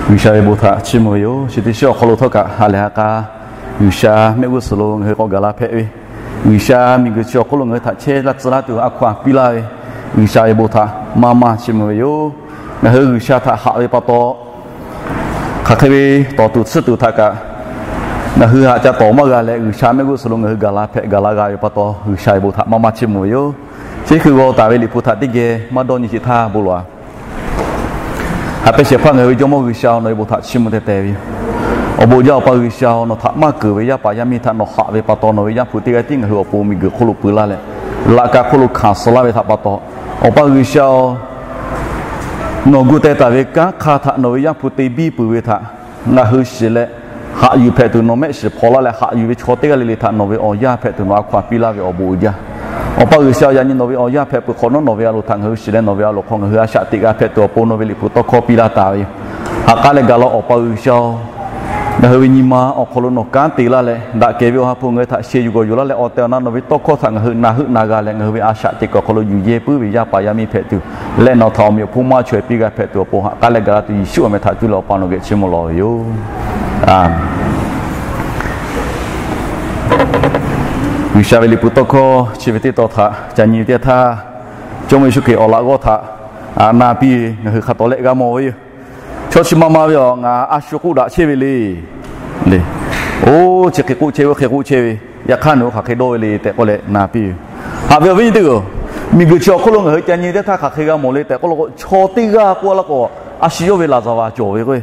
G'uiˬsha ve bon htaꞈ chiˇ mvuh ve yoˬ. Chi teˇ shiˉ awˬ hk'aw lo htawˇ kaꞈ ha lehˬ ha k'a G'uiˬsha mehˆ g'uˇ suhˍ lo ngaˬ hui k'awꞈ gaˬ la hpehꞈ ve, G'uiˬsha miˬguiˬ chi awˬ hk'oˆ lo ngaˬ hui htaꞈ chehˇ laˇ tcuh laˇ tuˬ a hkaw-anˬ piˇ laˇ ve, G'uiˬsha ve bon htaꞈ maˇ maˇ chiˇ mvuh ve yoˬ. Ngaˬ hui G'uiˬsha htaꞈ haꞈ ve pa taw, hk'aˬ hk'e ve tawˍ tuˬ tsuhˇ tuˬ htaꞈ kaꞈ ngaˬ hui haꞈ ca tawˍ maˇ g'a leh, G'uiˬsha mehˆ g'uˇ suhˍ lo ngaˬ hui gaˬ la hpehꞈ gaˬ la g'a ve pa taw, G'uiˬsha ve bon htaꞈ maˇ maˇ chiˇ mvuh ve yoˬ. Chi hk'e g'aw taˍ ve Liꞈ hpu htaꞈ teˇ geh maˇ dawˇ nyi sheˍ htaˇ bon lawˬ-a. Haꞈ pehˇ shehˍ hpaˇ ngaˬ hui ve Jawˇmawˇ G'uiˬsha-oˬ, nawˬ ve bon htaꞈ chiˇ mvuh teh teh ve yoˬ. Awˬ bon jaˇ Awˬ pa G'uiˬsha-oˬ, nawˬ htaꞈ maˇ keunˍ ve yaˇ paˍ yaˇ miˇ htaꞈ nawˬ haꞈ ve pa taw, nawˬ ve Yaˇ hpu teˇ g'aˇ tiˉ ngaˬ hui awˬ pon miˬguiˬ hk'oˆ lo peu laˇ leh, laꞈ ka hk'oˆ lo hkanˍ suh laˇ ve htaꞈ pa taw, Awˬ pa G'uiˬsha-oˬ, nawˬ gu teh taˍ ve kanˉ hk'aˇ htaꞈ nawˬ ve Yaˇ hpu te biˇ peuˬ ve htaꞈ ngaˬ hui shiˍ leh, haꞈ yuˬ hpehꞈ tuˬ nawˬ mehˆ shiˍ hpaw laˇ leh, haꞈ yuˬ ve chaw teˇ g'aˇ le le htaꞈ nawˬ ve awˬ yaˇ hpehꞈ tuˬ nawˬ a hkaw-anˬ piˇ laˇ ve awˬ bon uiˍ jaˇ. Awˬ pa G'uiˬsha-oˬ, yaꞈ nyi nawˬ ve awˬ yaˇ hpehꞈ peuˬ hk'awꞈ nawˉ, nawˬ ve a loˍ htaꞈ ngaˬ hui shiˍ leh, nawˬ ve a loˍ hk'aw ngaˬ hui a shaꞈ teꞈ g'a hpehꞈ tuˬ awˬ pon nawˬ ve Liꞈ hpu tawˇ hkawˇ piˇ laˇ taˍ ve yoˬ. Haꞈ k'aˉ leh gaˬ la Awˬ pa G'uiˬsha-oˬ, ngaˬ hui ve nyi ma awˬ hk'aw lo nawˬ kanˉ te laˇ leh, daꞈ kehˬ ve Awˬ ha hpu ngaˬ hui htaꞈ sheh yuˬ gawˬ yuˬ laˇ leh, awˬ tehˬ awˬ na nawˬ ve tawˇ hkawˇ htaꞈ ngaˬ hui na heuˆ na g'a leh, ngaˬ hui ve a shaꞈ teꞈ kuiˬ awˬ hk'aw lo yuˬ yehˇ puiˉ ve yaˇ paˍ yaˇ miˇ hpehꞈ tuˬ, leh nawˬ htaꞈ awˬ meꞈ awˬ hponˇ maˇ chaweh piˇ g'a hpehꞈ tuˬ awˬ pon, haꞈ k'aˉ leh gaˬ la tuˬ Yeˍsuˆ awˬ meh htaꞈ cuˇ leh Awˬ pa nawˬ geh chiˇ mvuh lawˬ ve yoˬ. G'uiˬsha ve Liꞈ hpu tawˇ hkawˇ chi ve teˇ tawn htaꞈ ca nyi ve teˇ htaˇ, Jawˇmawˇ Yeˍsuˆ Hkriꞈ awˬ laꞈ g'awˇ htaꞈ na piˇ ve ngaˬ hui hk'a tawˍ lehˆ g'a mawˬ ve yoˬ. Chaw chi ma ma ve awˬ, ngaˬ a shu k'oˆ daꞈ chehˇ ve le. Le, oˇ chi hk'e k'oˆ chehˇ ve, oˇ hk'e k'oˆ chehˇ ve, yaꞈ hk'aˇ nawˬ hui hk'aˬ hk'e dawˇ ve le tehꞈ k'oˆ leh na piˇ ve. Haꞈ ve awˬ viˉ nyi teˇ hpaˍ-oˬ, miˬguiˬ chi awˬ hk'oˆ lo ngaˬ hui ca nyi teˇ htaˇ hk'aˬ hk'e g'a mawˬ le tehꞈ k'oˆ la k'o, chaw teˇ g'aˇ k'oˆ laˇ k'o, a shu yawˇ ve laˍzaˍvaˍ cawˬ ve k'o,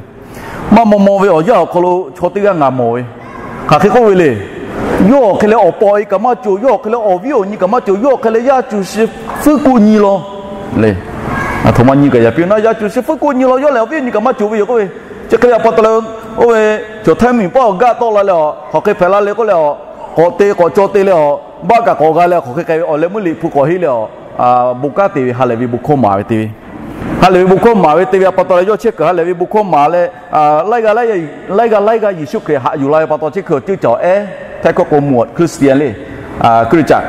maˇ maw maw ve awˬ yanˇ awˬ hk'aw lo chaw teˇ g'aˇ ngaˬ mawˬ ve, hk'aˬ hk'e k'oˆ ve le. Yawˇ awˬ hk'e leh awˬ pa awˬ e kaꞈ maˇ cawˬ, yawˇ awˬ hk'e leh awˬ viˉ awˬ nyi kaꞈ maˇ cawˬ, yawˇ awˬ hk'e leh yaˇ cuˬ shi fuiˉ kuˆ nyi law le. Aˬ htoꞈ ma nyi kaꞈ yaꞈ piˇ na, yaˇ cuˬ shi fuiˉ kuˆ nyi law, yawˇ lehˬ awˬ viˉ awˬ nyi kaꞈ maˇ cawˬ ve yoˬ k'oˆ ve. Chi hk'e ve awˬ pa taw leh, oˇ ve cawˬ htaiˇ miˬ paˆ awˬ gaˆ tawˆ la leh awˬ, hk'aˬ hk'e hpehꞈ la le k'oˆ leh awˬ, k'awꞈ te k'awꞈ caw te leh awˬ, baˆ kaꞈ k'awꞈ g'a leh hk'aˬ hk'e k'ai ve awˬ leh meuˇ Liꞈ hpu k'awꞈ henˇ leh awˬ, bon kanˉ te ve ha lehˬ ve bon hkawˇ maˍ ve te ve, ha lehˬ ve bon hkawˇ maˍ ve te ve awˬ pa taw leh yawˇ chehˇ kuiˬ ha lehˬ ve bon hkawˇ maˍ leh, laiˉ g'aˇ laiˉ g'aˇ Yeˍsuˆ Hkriꞈ haꞈ yuˬ la ve pa taw chehˇ kuiˬ awˬ ceuˇ caˬ awˬ ehˉ, htaiˇ hkawˇ k'o mvuhˇ Christian le, Hkriꞈ caꞈ,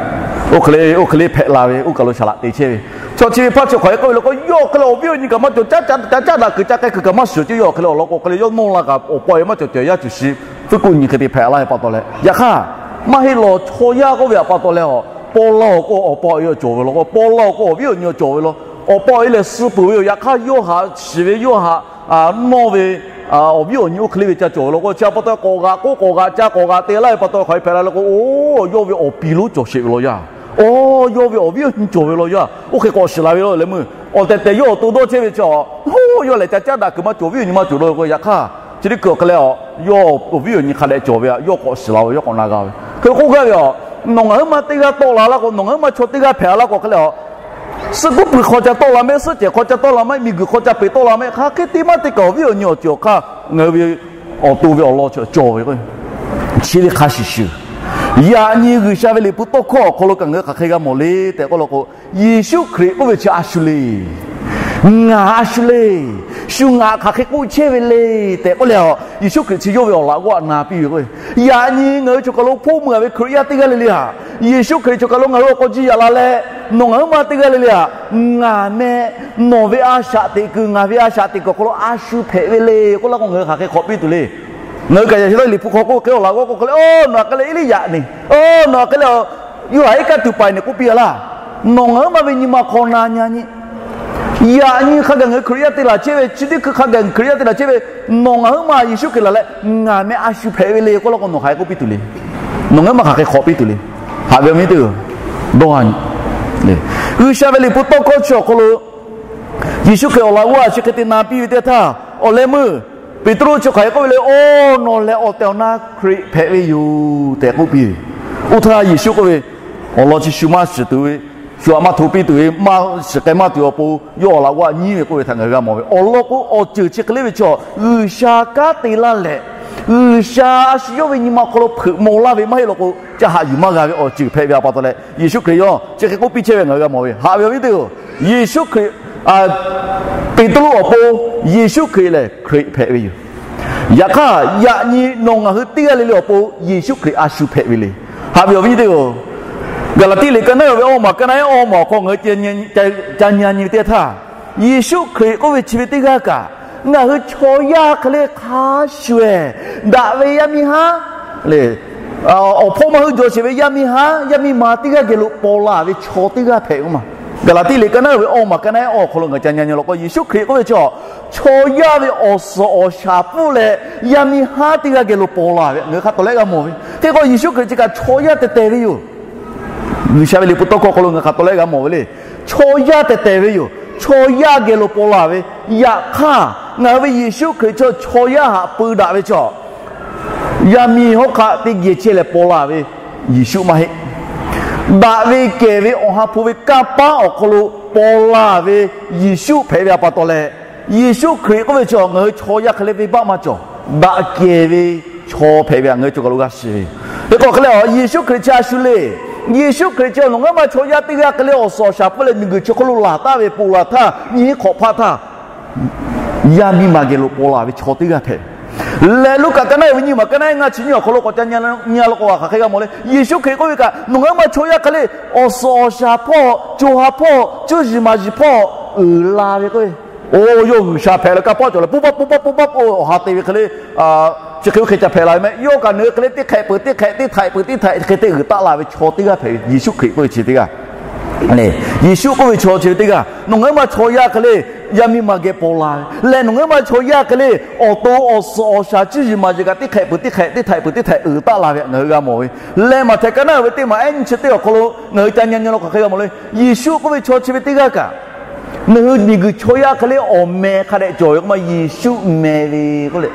oˇ hk'e le oˇ hk'e le hpehꞈ la ve oˇ kaˬ lo shaˍ laꞈ te chehˇ ve. Chaw chi ve hpaˇ chi hk'aˬ hk'e k'oˆ ve le k'o, yawˇ awˬ hk'e leh awˬ viˉ awˬ nyi kaꞈ maˇ cawˬ, ca caˇ daꞈ kuiˬ ca k'ai kuiˬ kaꞈ maˇ shiˍ ceˇ, yawˇ awˬ hk'e leh awˬ lawn k'o hk'e leh yawˇ nawˇ la kaꞈ awˬ pa awˬ e maˇ cawˬ cawˬ, yaˇ cuˬ shi fuiˉ kuˆ nyi hk'e te hpehꞈ laˇ ve pa taw leh, yaꞈ hk'aˇ maˇ heˆ law chaw yaˇ k'oˆ ve awˬ pa taw leh awˬ, paw la awˬ k'o awˬ pa awˬ e cawˬ ve law k'o, paw la awˬ k'o awˬ viˉ awˬ nyi cawˬ ve law, awˬ pa awˬ e lehˬ suh peuˬ ve yoˬ. Yaꞈ hk'aˇ yawˇ haꞈ shiˍ ve yawˇ haꞈ nawˇ ve awˬ viˉ awˬ nyi oˇ hk'e le ve ca cawˬ ve law k'o, chi pa taw k'awꞈ g'aꞈ k'oˆ k'awꞈ g'aꞈ ca k'awꞈ g'aꞈ te laˇ ve pa taw hk'aˬ hk'e hpehꞈ la le k'o, oˇ yawˇ ve awˬ piˍ lonˉ cawˬ sheˍ ve law yaˇ, oˇ yawˇ ve awˬ viˉ awˬ nyi cawˬ ve law yaˇ, oˇ hk'e k'awꞈ shiˍ la ve law leh meuˇ awˬ tehˬ tehˬ yawˇ awˬ to dawˇ chehˇ ve chi, oˇ yawˇ lehˬ ca caˇ daꞈ kuiˬ maˇ cawˬ, awˬ viˉ awˬ nyi maˇ cawˬ law k'o, yaꞈ hk'aˇ chi teˇ hkui awˬ hk'e leh awˬ, yawˇ awˬ viˉ awˬ nyi hk'a dehꞈ cawˬ ve a, yawˇ k'awꞈ shiˍ la ve, yawˇ k'awꞈ na g'a ve. Hk'e k'oˆ gaˇ ve a, nawˬ ngaˬ huiˉ ma teˇ g'aˇ tawˆ la laˇ k'o, nawˬ ngaˬ huiˉ ma chaw teˇ g'aˇ hpehꞈ laˇ k'o hk'e leh awˬ, suhˆ kuˉ pui hk'aw ca tawˆ la mehˆ, suhˆ cehˬ hk'aw ca tawˆ la mehˆ, miˬguiˬ hk'aw ca peꞈ tawˆ la mehˆ, hk'aˬ hk'e te maˇ te kaꞈ awˬ viˉ awˬ nyi awˬ ceuˬ awˬ hk'aˇ ngaˬ hui ve awˬ to ve awˬ lawn cawˬ ve k'o, chi ve hk'a shuˍ shuˍ, yaꞈ nyi G'uiˬsha ve Liꞈ hpu tawˇ hkawˇ awˬ hk'aw lo kaꞈ ngaˬ hui hk'aˬ hk'e g'a mawˬ le tehꞈ k'oˆ law k'o, Yeˍsuˆ Hkriꞈ k'oˆ ve chi a shu le. Ngaˬ a shu le. Shu ngaˬ hk'aˬ hk'e k'oˆ chehˇ ve le tehꞈ k'oˆ leh a, Yeˍsuˆ Hkriꞈ chi yawˇ ve awˬ laꞈ g'awˇ htaꞈ na piˇ ve k'o, yaꞈ nyi ngaˬ hui choˬ kaˬ lo hpoˇ meuˇ a ve Hkriꞈ yaˇ teˇ g'aˇ le le htaꞈ Yeˍsuˆ Hkriꞈ choˬ kaˬ lo ngaˬ hui awˬ k'aw jiˇ yaꞈ la leh, nawˬ ngaˬ huiˉ ma teˇ g'aˇ le le htaꞈ ngaˬ meh, nawˬ ve a shaꞈ teꞈ kuiˬ ngaˬ ve a shaꞈ teꞈ kuiˬ awˬ hk'aw lo a shu hpehꞈ ve le k'oˆ laˇ k'o, ngaˬ hui hk'aˬ hk'e k'awꞈ piˇ tuˬ le. Ngaˬ hui kaꞈ yaꞈ sheh lawˇ Liꞈ hpu hk'aw k'oˆ hk'e awˬ laꞈ g'awˇ k'oˆ hk'e le, oˇ nawˬ hk'e leh Eˇliˇyaꞈ ne, oˇ nawˬ hk'e leh Yoˇhanˬ iˉ kaˆ tuˬ paiˍ ne k'oˆ piˇ a laˇ. Nawˬ ngaˬ huiˉ ma ve nyi ma hk'aw na nyi a nyi. Yaꞈ nyi hk'a gaˬ ngaˬ hui Hkriꞈ yaˇ te laˬ chehˇ ve, chi teˇ hkui hk'a gaˬ Hkriꞈ yaˇ te laˬ chehˇ ve, nawˬ ngaˬ huiˉ ma Yeˍsuˆ Hkriꞈ laˬ leh ngaˬ meh a shu hpehꞈ ve le k'oˆ laˇ k'o, nawˬ hk'aˬ hk'e k'oˆ piˇ tuˬ le. Nawˬ ngaˬ huiˉ ma hk'aˬ hk'e k'awꞈ piˇ tuˬ le. Haꞈ ve awˬ viˉ teˇ hpaˍ-oˬ, dawˇ a nyi. G'uiˬsha ve Liꞈ hpu tawˇ hkawˇ chi awˬ hk'aw lo Yeˍsuˆ Hkriꞈ awˬ laꞈ g'awˇ a chi hk'e te na piˇ ve teˇ htaˇ, awˬ leh meuˇ Peˍtruˆ chi hk'aˬ hk'e k'oˆ ve le, oˇ nawˬ lehˬ awˬ tehˬ awˬ na Hkriꞈ hpehꞈ ve yoˬ tehꞈ k'oˆ piˇ ve. Oˇ htaˇ Yeˍsuˆ k'oˆ ve, awˬ lawn chi shu maˇ shiˍ tuˬ ve, shu aꞈ maˇ hto piˇ tuˬ ve, maˇ shiˍ k'ai maˇ tuˬ awˬ pon yawˇ awˬ laꞈ g'awˇ a nyiˉ ve k'oˆ ve htaꞈ ngaˬ hui g'a mawˬ ve. Awˬ lawn k'o, awˬ ceuˬ chi hk'e le ve chaw, G'uiˬsha kanˉ te laˇ leh, G'uiˬsha a shu yawˇ ve nyi ma hk'aw lo hpeuꞈ maw laˇ ve maˇ heˆ law k'o, ca haꞈ yuˬ maˇ g'a ve awˬ ceuˬ hpehꞈ ve a pa taw leh, Yeˍsuˆ Hkriꞈ yawˇ chi hk'e k'oˆ piˇ chehˇ ve ngaˬ hui g'a mawˬ ve. Haꞈ ve awˬ viˉ teˇ hpaˍ-oˬ, Yeˍsuˆ Hkriꞈ, Peˍtruˆ awˬ pon Yeˍsuˆ Hkriꞈ lehˬ Hkriꞈ hpehꞈ ve yoˬ. Yaꞈ hk'aˇ, yaꞈ nyi nawˬ ngaˬ hui teˇ g'aˇ le le awˬ pon Yeˍsuˆ Hkriꞈ a shu hpehꞈ ve le. Haꞈ ve awˬ viˉ teˇ hpaˍ-oˬ, Gaˍlaˍtiˆ liꞈ ka naˉ ve awˇ maˬ ka naˉ awˇ maˬ awˬ hk'aw ngaˬ hui ca nyi a nyi ve teˇ htaˇ, Yeˍsuˆ Hkriꞈ k'oˆ ve chi ve teˇ g'aˇ kaꞈ Ngaˬ hui chaw yaˇ hk'e le hk'a shuˍ ehˍ, daꞈ ve yaˇ miˇ haˉ le, awˬ hpawˇ maˇ hui jawˬ sheˍ ve yaˇ miˇ haˉ, yaˇ miˇ ma teˇ g'aˇ geh lo paw la ve chaw teˇ g'aˇ hpehꞈ ve ma. Gaˍlaˍtiˆ liꞈ ka naˉ ve awˇ maˬ ka naˉ awˬ hk'aw lo ngaˬ ca nyi nyi law k'o, Yeˍsuˆ Hkriꞈ k'oˆ ve chaw, chaw yaˇ ve awˬ suhˍ awˬ shaˍ pfuhˇ leh yaˇ miˇ haˉ teˇ g'aˇ geh lo paw la ve ngaˬ hui hk'a tawˍ lehˆ g'a mawˬ ve. Hk'e k'o Yeˍsuˆ Hkriꞈ chi kaꞈ chaw yaˇ tehˬ tehˬ ve yoˬ. G'uiˬsha ve liꞈ hpu tawˇ hkawˇ hk'aw lo ngaˬ hui hk'a tawˍ lehˆ g'a mawˬ ve le. Chaw yaˇ tehˬ tehˬ ve yoˬ. Chaw yaˇ geh lo paw la ve. Yaꞈ hk'aˇ, ngaˬ hui ve Yeˍsuˆ Hkriꞈ chaw, chaw yaˇ haꞈ pui daꞈ ve chaw, yaˇ miˇ hawˉ hk'aˆ teˇ geh chehˇ leh paw la ve Yeˍsuˆ maˇ heˆ. Daꞈ ve kehˬ ve Awˬ ha hpu ve kanˇ paˉ awˬ hk'aw lo paw la ve Yeˍsuˆ hpehꞈ ve a pa taw leh, Yeˍsuˆ Hkriꞈ k'oˆ ve chaw ngaˬ hui chaw yaˇ hk'e le venˇbaˆ maˇ cawˬ. Daꞈ kehˬ ve chaw hpehꞈ ve htaꞈ ngaˬ hui cawˬ kaˬ lo g'a shiˍ ve. Hk'e k'o hk'e le, Yeˍsuˆ Hkriꞈ chi a shu le. Yeˍsuˆ Hkriꞈ chi nawˬ ngaˬ hui ma chaw yaˇ teˇ g'aˇ hk'e le awˬ suhˍ awˬ shaˍ pfuhˇ leh miˬguiˬ chi hk'oˆ lo laˬ taˍ ve ponˬ laˬ htaˇ, nyi hk'awꞈ hpaˆ htaˇ, yaˇ miˇ ma geh lo paw la ve chaw teˇ g'aˇ hpehꞈ. Lehˬ Luˉkaꞈ ka naˉ ve nyiˇ maˬ ka naˉ ngaˇ chi nyiˇ awˬ hk'aw lo k'awꞈ ca nyi la k'o, a hk'aˬ hk'e g'a mawˬ le. Yeˍsuˆ Hkriꞈ k'oˆ ve kaꞈ nawˬ ngaˬ hui ma chaw yaˇ hk'e le awˬ suhˍ awˬ shaˍ hpawˇ, co ha hpawˇ, cuˇ yiˍ maˍ yiˍ hpawˇ uiˍ la ve k'o, oˇ yawˇ G'uiˬsha hpehꞈ leh kanˇ paˉ cawˬ leh poˇ baˆ poˇ baˆ poˇ baˆ poˇ awˬ ha te ve hk'e le, chi hk'e oˇ hk'e ca hpehꞈ la ve meh. Yawˇ kaꞈ nawˬ hui hk'e le teˇ hk'ehꞈ peuˬ teˇ hk'ehꞈ, teˇ htaiꞈ peuˬ teˇ htaiꞈ hk'e te uiˍ taˆ la ve chaw teˇ g'aˇ hpehꞈ ve Yeˍsuˆ Hkriꞈ k'oˆ ve chi teˇ g'aˇ. Yeˍsuˆ k'oˆ ve chaw chi ve teˇ g'aˇ nawˬ ngaˬ hui ma chaw yaˇ hk'e le yaˇ miˇ ma geh paw la ve lehˬ, nawˬ ngaˬ hui ma chaw yaˇ hk'e le awˬ to awˬ suhˍ awˬ shaˍ cuˇ yiˍ maˍ yiˍ kaꞈ teˇ hk'ehꞈ peuˬ teˇ hk'ehꞈ, teˇ htaiꞈ peuˬ teˇ htaiꞈ uiˍ taˆ la ve htaꞈ ngaˬ hui g'a mawˬ ve. Lehˬ Maꞈhtehˍ ka naˉ ve teˇ maˬ ehˉ nyiˇ chi teˇ awˬ hk'aw lo ngaˬ hui ca nyi nyi la k'o hk'aˬ hk'e g'a mawˬ le. Yeˍsuˆ k'oˆ ve chaw chi ve teˇ g'aˇ kaꞈ, nawˬ hui miˬguiˬ chaw yaˇ hk'e le awˬ meh hk'a dehꞈ cawˬ ve k'o ma Yeˍsuˆ meh ve k'oˆ le.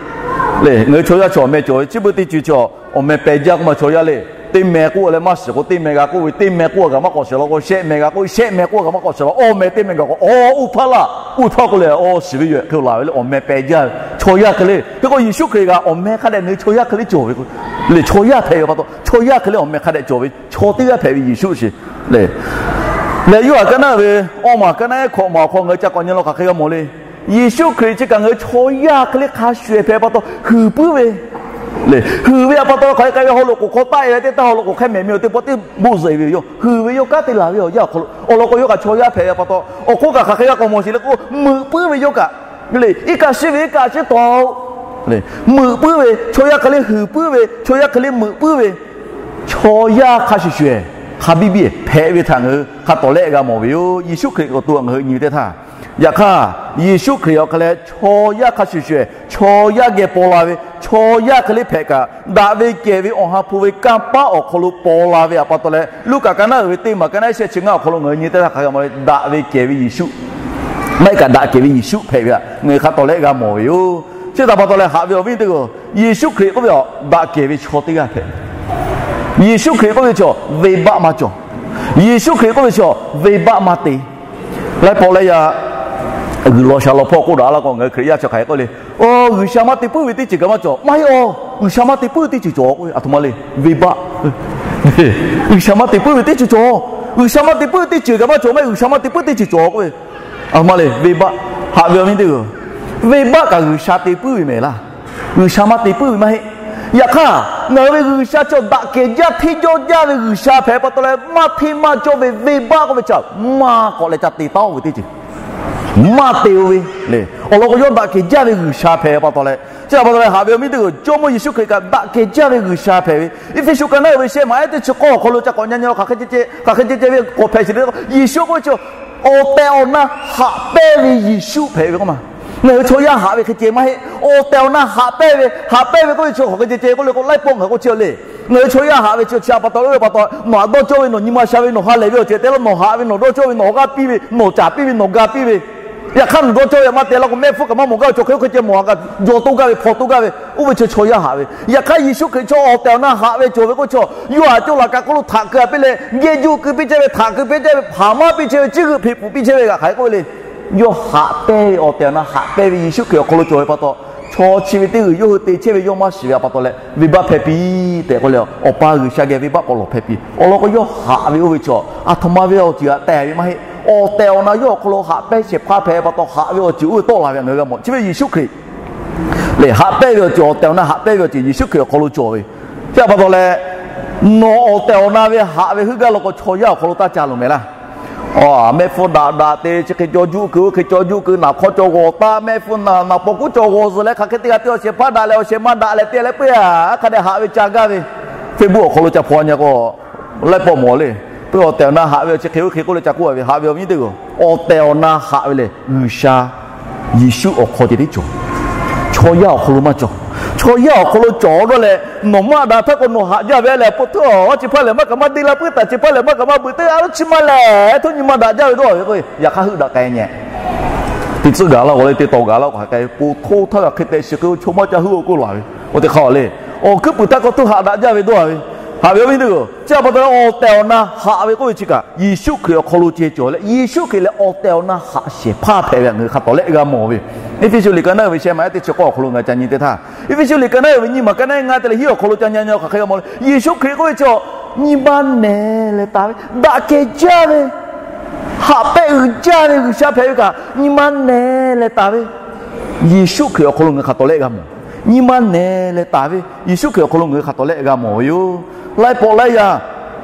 Lehˬ ngaˬ hui chaw yaˇ chaw awˬ meh cawˬ ve chi beuꞈ teˇ ceuˬ chaw awˬ meh peh jaˇ k'oˆ ma chaw yaˇ le. Teˇ meh k'oˆ leh maˇ shiˍ k'o teˇ meh g'a k'oˆ ve, teˇ meh k'oˆ a kaꞈ maˇ k'awꞈ shiˍ la k'o shehˆ meh g'a k'oˆ ve, shehˆ meh k'oˆ a kaꞈ maˇ k'awꞈ shiˍ la, awˇ meh teˇ meh g'a k'o awˇ uˇ hpaˇ laˇ, uˇ hpaˇ k'oˆ leh awˇ shiˍ ve yoˬ hk'e laˬ ve le. Awˬ meh peh jaˇ ve chaw yaˇ hk'e le. Hk'e k'o Yeˍsuˆ Hkriꞈ kaꞈ awˬ meh hk'a dehꞈ ngaˬ hui chaw yaˇ hk'e le cawˬ ve k'o, lehˬ chaw yaˇ hpehꞈ ve pa taw, chaw yaˇ hk'e le awˬ meh hk'a dehꞈ cawˬ ve chaw teˇ g'aˇ hpehꞈ ve Yeˍsuˆ sheˍ. Lehˬ, lehˬ Yoˇhanˬ ka naˉ ve awˇ maˬ ka naˉ ehˉ hkawꞈ maˬ awˬ hk'aw ngaˬ hui ca k'awꞈ nyi la k'o hk'aˬ hk'e g'a mawˬ le. Yeˍsuˆ Hkriꞈ chi kaꞈ ngaˬ hui chaw yaˇ hk'e le hk'a shuˍ ehˍ hpehꞈ pa taw huiˍ puiˉ ve, lehˬ huiˍ ve a pa taw hk'aˬ hk'e k'ai ve haw loꞈ k'oˍ hk'aw taˆ e leh teˇ taˇ haw loꞈ k'oˍ hk'e mehˍ miˬ awˬ teˇ pawˆ teˇ boˆ zuhꞈ e ve yoˬ. Huiˍ ve yawˇ kanˉ te laˬ ve awˬ yanˇ awˬ hk'aw lo awˬ lawn k'o yawˇ kaꞈ chaw yaˇ hpehꞈ ve pa taw, awˬ hk'oˆ kaꞈ hk'aˬ hk'e g'a k'awꞈ mawˬ sheˍ le k'o, meuꞈ puiˉ ve yawˇ kaꞈ, iˉ kaˆ shiˉ ve iˉ kaˆ shiˉ taw, meuꞈ puiˉ ve chaw yaˇ hk'e le huiˍ puiˉ ve, chaw yaˇ hk'e le meuꞈ puiˉ ve, chaw yaˇ hk'a shuˍ shuˍ ehˍ hk'a biˇ biˇ ehˍ hpehꞈ ve htaꞈ ngaˬ hui hk'a tawˍ lehˆ g'a mawˬ ve yoˬ. Yeˍsuˆ Hkriꞈ awˬ to ngaˬ hui nyi ve teˇ htaˇ, yaꞈ hk'aˇ Yeˍsuˆ Hkriꞈ awˬ hk'e leh chaw yaˇ hk'a shuˍ shuˍ ehˍ chaw yaˇ geh paw la ve, chaw yaˇ hk'e le hpehꞈ kaꞈ daꞈ ve kehˬ ve Awˬ ha hpu ve kanˇ paˉ awˬ hk'aw lo paw la ve a pa taw leh, Luˉkaꞈ ka naˉ uiˍ ve teˇ maˬ ka naˉ shehˆ chi ngaˇ awˬ hk'aw lo ngaˬ hui nyi teˇ htaˇ hk'aˬ hk'e g'a mawˬ le. Daꞈ ve kehˬ ve Yeˍsuˆ, maˇ heˆ kaꞈ daꞈ kehˬ ve Yeˍsuˆ hpehꞈ ve htaꞈ ngaˬ hui hk'a tawˍ lehˆ g'a mawˬ ve yoˬ. Chi htaꞈ pa taw leh haꞈ ve awˬ viˉ teˇ g'aˇ, Yeˍsuˆ Hkriꞈ k'oˆ ve a, daꞈ kehˬ ve chaw teˇ g'aˇ hpehꞈ. Yeˍsuˆ Hkriꞈ k'oˆ ve chaw venˇbaˆ maˇ cawˬ. Yeˍsuˆ Hkriꞈ k'oˆ ve chaw venˇbaˆ maˇ te. Laiˉ pawˆ laiˉ yaˇ g'uiˬ law sha law hpawˇ k'oˆ daꞈ la k'o, ngaˬ hui Hkriꞈ yaˇ chi hk'aˬ hk'e k'oˆ le. Oˇ, G'uiˬsha maˇ te puiˉ ve teˇ ceuˬ kaꞈ maˇ cawˬ. Maˇ heˆ, oˇ, G'uiˬsha maˇ te puiˉ ve teˇ ceuˬ cawˬ k'oˆ ve, a htoꞈ ma le, venˇbaˆ. G'uiˬsha maˇ te puiˉ ve teˇ ceuˬ cawˬ. G'uiˬsha maˇ te puiˉ ve teˇ ceuˬ kaꞈ maˇ cawˬ, maˇ heˆ G'uiˬsha maˇ te puiˉ teˇ ceuˬ cawˬ k'oˆ ve, a htoꞈ ma le, venˇbaˆ. Haꞈ ve awˬ viˉ teˇ g'aˇ, venˇbaˆ kaꞈ G'uiˬsha te puiˉ ve mehˍ laˇ. G'uiˬsha maˇ te puiˉ ve maˇ heˆ. Yaꞈ hk'aˇ ngaˬ hui ve G'uiˬsha chi daꞈ kehˬ jaˇ hteˇ jawˇ jaˇ ve G'uiˬsha hpehꞈ pa taw leh, maˇ hteˇ maˇ cawˇ ve venˇbaˆ k'oˆ ve chi maˇ k'awꞈ leh ca te taˉ-oˬ ve teˇ ceuˬ maˇ te-o ve le. Awˬ lawn k'o, yawˇ daꞈ kehˬ jaˇ ve G'uiˬsha hpehꞈ pa taw leh, chi htaꞈ pa taw leh haꞈ ve awˬ viˉ teˇ g'aˇ, Jawˇmawˇ Yeˍsuˆ Hkriꞈ kaꞈ daꞈ kehˬ jaˇ ve G'uiˬsha hpehꞈ ve. Eˇfeˇsuꞈ ka naˉ uiˍ ve shehˆ maˬ ehˉ teˇ chi k'awˇ awˬ hk'aw lo ca k'awꞈ nyi nyi la k'o, hk'aˬ hk'e ceh ceh ve k'awꞈ hpehꞈ sheˍ le. Yeˍsuˆ k'oˆ ve chi awˬ tehˬ awˬ na haꞈ pehnˇ ve Yeˍsuˆ hpehꞈ ve k'oˆ ma. Ngaˬ hui chaw yaˇ haꞈ ve hk'e ceh maˇ heˆ. Awˬ tehˬ awˬ na haꞈ pehnˇ ve, haꞈ pehnˇ ve k'oˆ ve chi hk'aˬ hk'e ceh ceh k'oˆ le k'o, laiˉ pawˆ ngaˬ hui k'oˆ chehˇ le. Ngaˬ hui chaw yaˇ haꞈ ve chi chi a pa taw le, pa taw nawˬ haꞈ dawˇ cawˇ ve, nawˬ nyi ma sha ve, nawˬ ha lehˬ ve awˬ ceuˬ te laˇ, nawˬ haꞈ ve, nawˬ dawˇ cawˇ ve, nawˬ g'aˇ piˇ ve, nawˬ caˍ piˇ ve, nawˬ ga piˇ ve. Yaꞈ hk'aˇ nawˬ dawˇ cawˇ ve maˇ te laˇ k'o, mehˆ hpfuhˇ kaꞈ maˇ mawˬ gaˇ ve, chaw hk'e oˇ hk'e ceh mawˬ a kaꞈ, jawˬ toˇ gaˇ ve, hpaw toˇ gaˇ ve, oˇ ve chi chaw yaˇ haꞈ ve. Yaꞈ hk'aˇ Yeˍsuˆ Hkriꞈ chaw awˬ tehˬ awˬ na haꞈ ve cawˬ ve k'oˆ chaw, yawˇ haꞈ cawˇ laˬ kaꞈ k'oˆ lo htaꞈ keu a piˇ leh, gehˇ juˇ keu piˇ chehˇ ve, htaꞈ keu piˇ chehˇ ve, hpaˍ maˇ piˇ chehˇ ve, ciˉ g'euꞈ hpeꞈ pfuhˍ piˇ chehˇ ve g'aꞈ hk'aˬ hk'e k'oˆ ve le. Yawˇ haꞈ pehnˇ ve awˬ tehˬ awˬ na haꞈ pehnˇ ve Yeˍsuˆ Hkriꞈ awˬ hk'aw lo cawˬ ve pa taw, chaw chi ve teˇ g'uiˬ yawˇ hui te chehˇ ve yawˇ maˇ shiˍ ve a pa taw leh, venˇbaˆ hpehˇ piˇ tehꞈ k'oˆ le, Awˬ pa G'uiˬsha geh venˇbaˆ k'awꞈ lawˬ hpehˇ piˇ. Awˬ lawn k'o, yawˇ haꞈ ve oˇ ve chaw, a htoꞈ ma ve awˬ ceuˬ htaꞈ tehˬ ve maˇ heˆ. Awˬ tehˬ awˬ na yawˇ awˬ hk'aw lo haꞈ pehnˇ shehˍ hpaˇ hpehꞈ pa taw, haꞈ ve awˬ ceuˬ oˇ ve tawˆ la ve ngaˬ hui g'a mawˬ. Chi ve Yeˍsuˆ Hkriꞈ lehˬ, haꞈ pehnˇ ve awˬ ceuˬ, awˬ tehˬ awˬ na haꞈ pehnˇ ve awˬ ceuˬ Yeˍsuˆ Hkriꞈ awˬ hk'aw lo cawˬ ve. Chi htaꞈ pa taw leh, nawˬ awˬ tehˬ awˬ na ve haꞈ ve heuˆ gaˇ law k'o, chaw yaˇ awˬ hk'aw lo taˇ ca loˍ mehˍ laˇ. Mehˆ hpfuhˇ daꞈ daꞈ te chi hk'e caw juˆ keu, oˇ hk'e caw juˆ keu, naˍ hk'awˇ caw g'awˬ taˉ, mehˆ hpfuhˇ naˍ, naˍ paw kuˉ caw g'awˬ zuhˬ leh hk'aˬ hk'e te g'a te awˬ shehˍ hpaˇ daꞈ leh awˬ shehˍ ma daꞈ leh te leh peuˬ a, hk'a dehꞈ haꞈ ve ca gaˇ ve, Facebook awˬ hk'aw lo ca hpaw nyi k'o, laiˉ pawˆ mawˬ le. Peuˬ awˬ tehˬ awˬ na haꞈ ve awˬ chi hk'e oˇ hk'e k'oˆ leh ca k'oˆ a ve, haꞈ ve awˬ viˉ teˇ g'aˇ, awˬ tehˬ awˬ na haꞈ ve lehˬ G'uiˬsha Yeˍsuˆ awˬ hk'aw ceh tiˉ cawˬ. Chaw yaˇ awˬ hk'aw lo maˇ cawˬ. Chaw yaˇ awˬ hk'aw lo cawˬ dawˇ leh nawˬ maˇ daꞈ htaˇ k'o nawˬ haꞈ jaˇ ve lehˬ, po htawˇ chi hpaˇ lehˬ maˇ kaꞈ maˇ deˇ la puiˉ taˍ, chi hpaˇ lehˬ maˇ kaꞈ maˇ beuꞈ teˇ a lo chi ma lehˬ, htawˇ nyi ma daꞈ jaˇ ve dawˇ ve k'o, yaꞈ hk'aˇ heuˆ daꞈ k'ai nyi. Teˇ tcuhˉ gaˬ laˇ k'o le, teˇ taw gaˬ laˇ k'o, hk'aˬ hk'e po hto htaˇ g'a hk'e te shi k'o chaw maˇ ca heuˆ awˬ k'oˆ laˬ ve, oˇ teˇ hk'aˇ le. Awˬ hkuiˉ puiˍ htaˇ k'o htawˇ haꞈ daꞈ jaˇ ve dawˇ ve, haꞈ ve awˬ viˉ teˇ g'aˇ, chi a pa taw awˬ tehˬ awˬ na haꞈ ve k'oˆ ve chi kaꞈ Yeˍsuˆ Hkriꞈ awˬ hk'aw lo ceh cawˬ leh, Yeˍsuˆ Hkriꞈ lehˬ awˬ tehˬ awˬ na haꞈ shehˍ hpaˇ hpehꞈ ve ngaˬ hui hk'a tawˍ lehˆ g'a mawˬ ve. Eˇfeˇsuꞈ liꞈ ka naˉ uiˍ ve sheh maˬ ehˉ teˇ chi k'awˇ awˬ hk'aw lo ngaˬ ca nyi teˇ htaˇ, Eˇfeˇsuꞈ liꞈ ka naˉ uiˍ ve nyiˇ maˬ ka naˉ ngaˇ te leh hiˉ awˬ hk'aw lo ca nyi nyi hk'aˬ hk'e g'a mawˬ le. Yeˍsuˆ Hkriꞈ k'oˆ ve chi, nyi ma nehˬ leh taˍ ve, daꞈ kehˬ jaˇ ve, haꞈ pehnˇ uiˍ jaˇ ve G'uiˬsha hpehꞈ ve kaꞈ nyi ma nehˬ leh taˍ ve Yeˍsuˆ Hkriꞈ awˬ hk'aw lo ngaˬ hui hk'a tawˍ lehˆ g'a mawˬ. Nyi ma nehˬ leh taˍ ve Yeˍsuˆ Hkriꞈ awˬ hk'aw lo ngaˬ hui hk'a tawˍ lehˆ g'a mawˬ ve yoˬ. Laiˉ pawˆ laiˉ yaˇ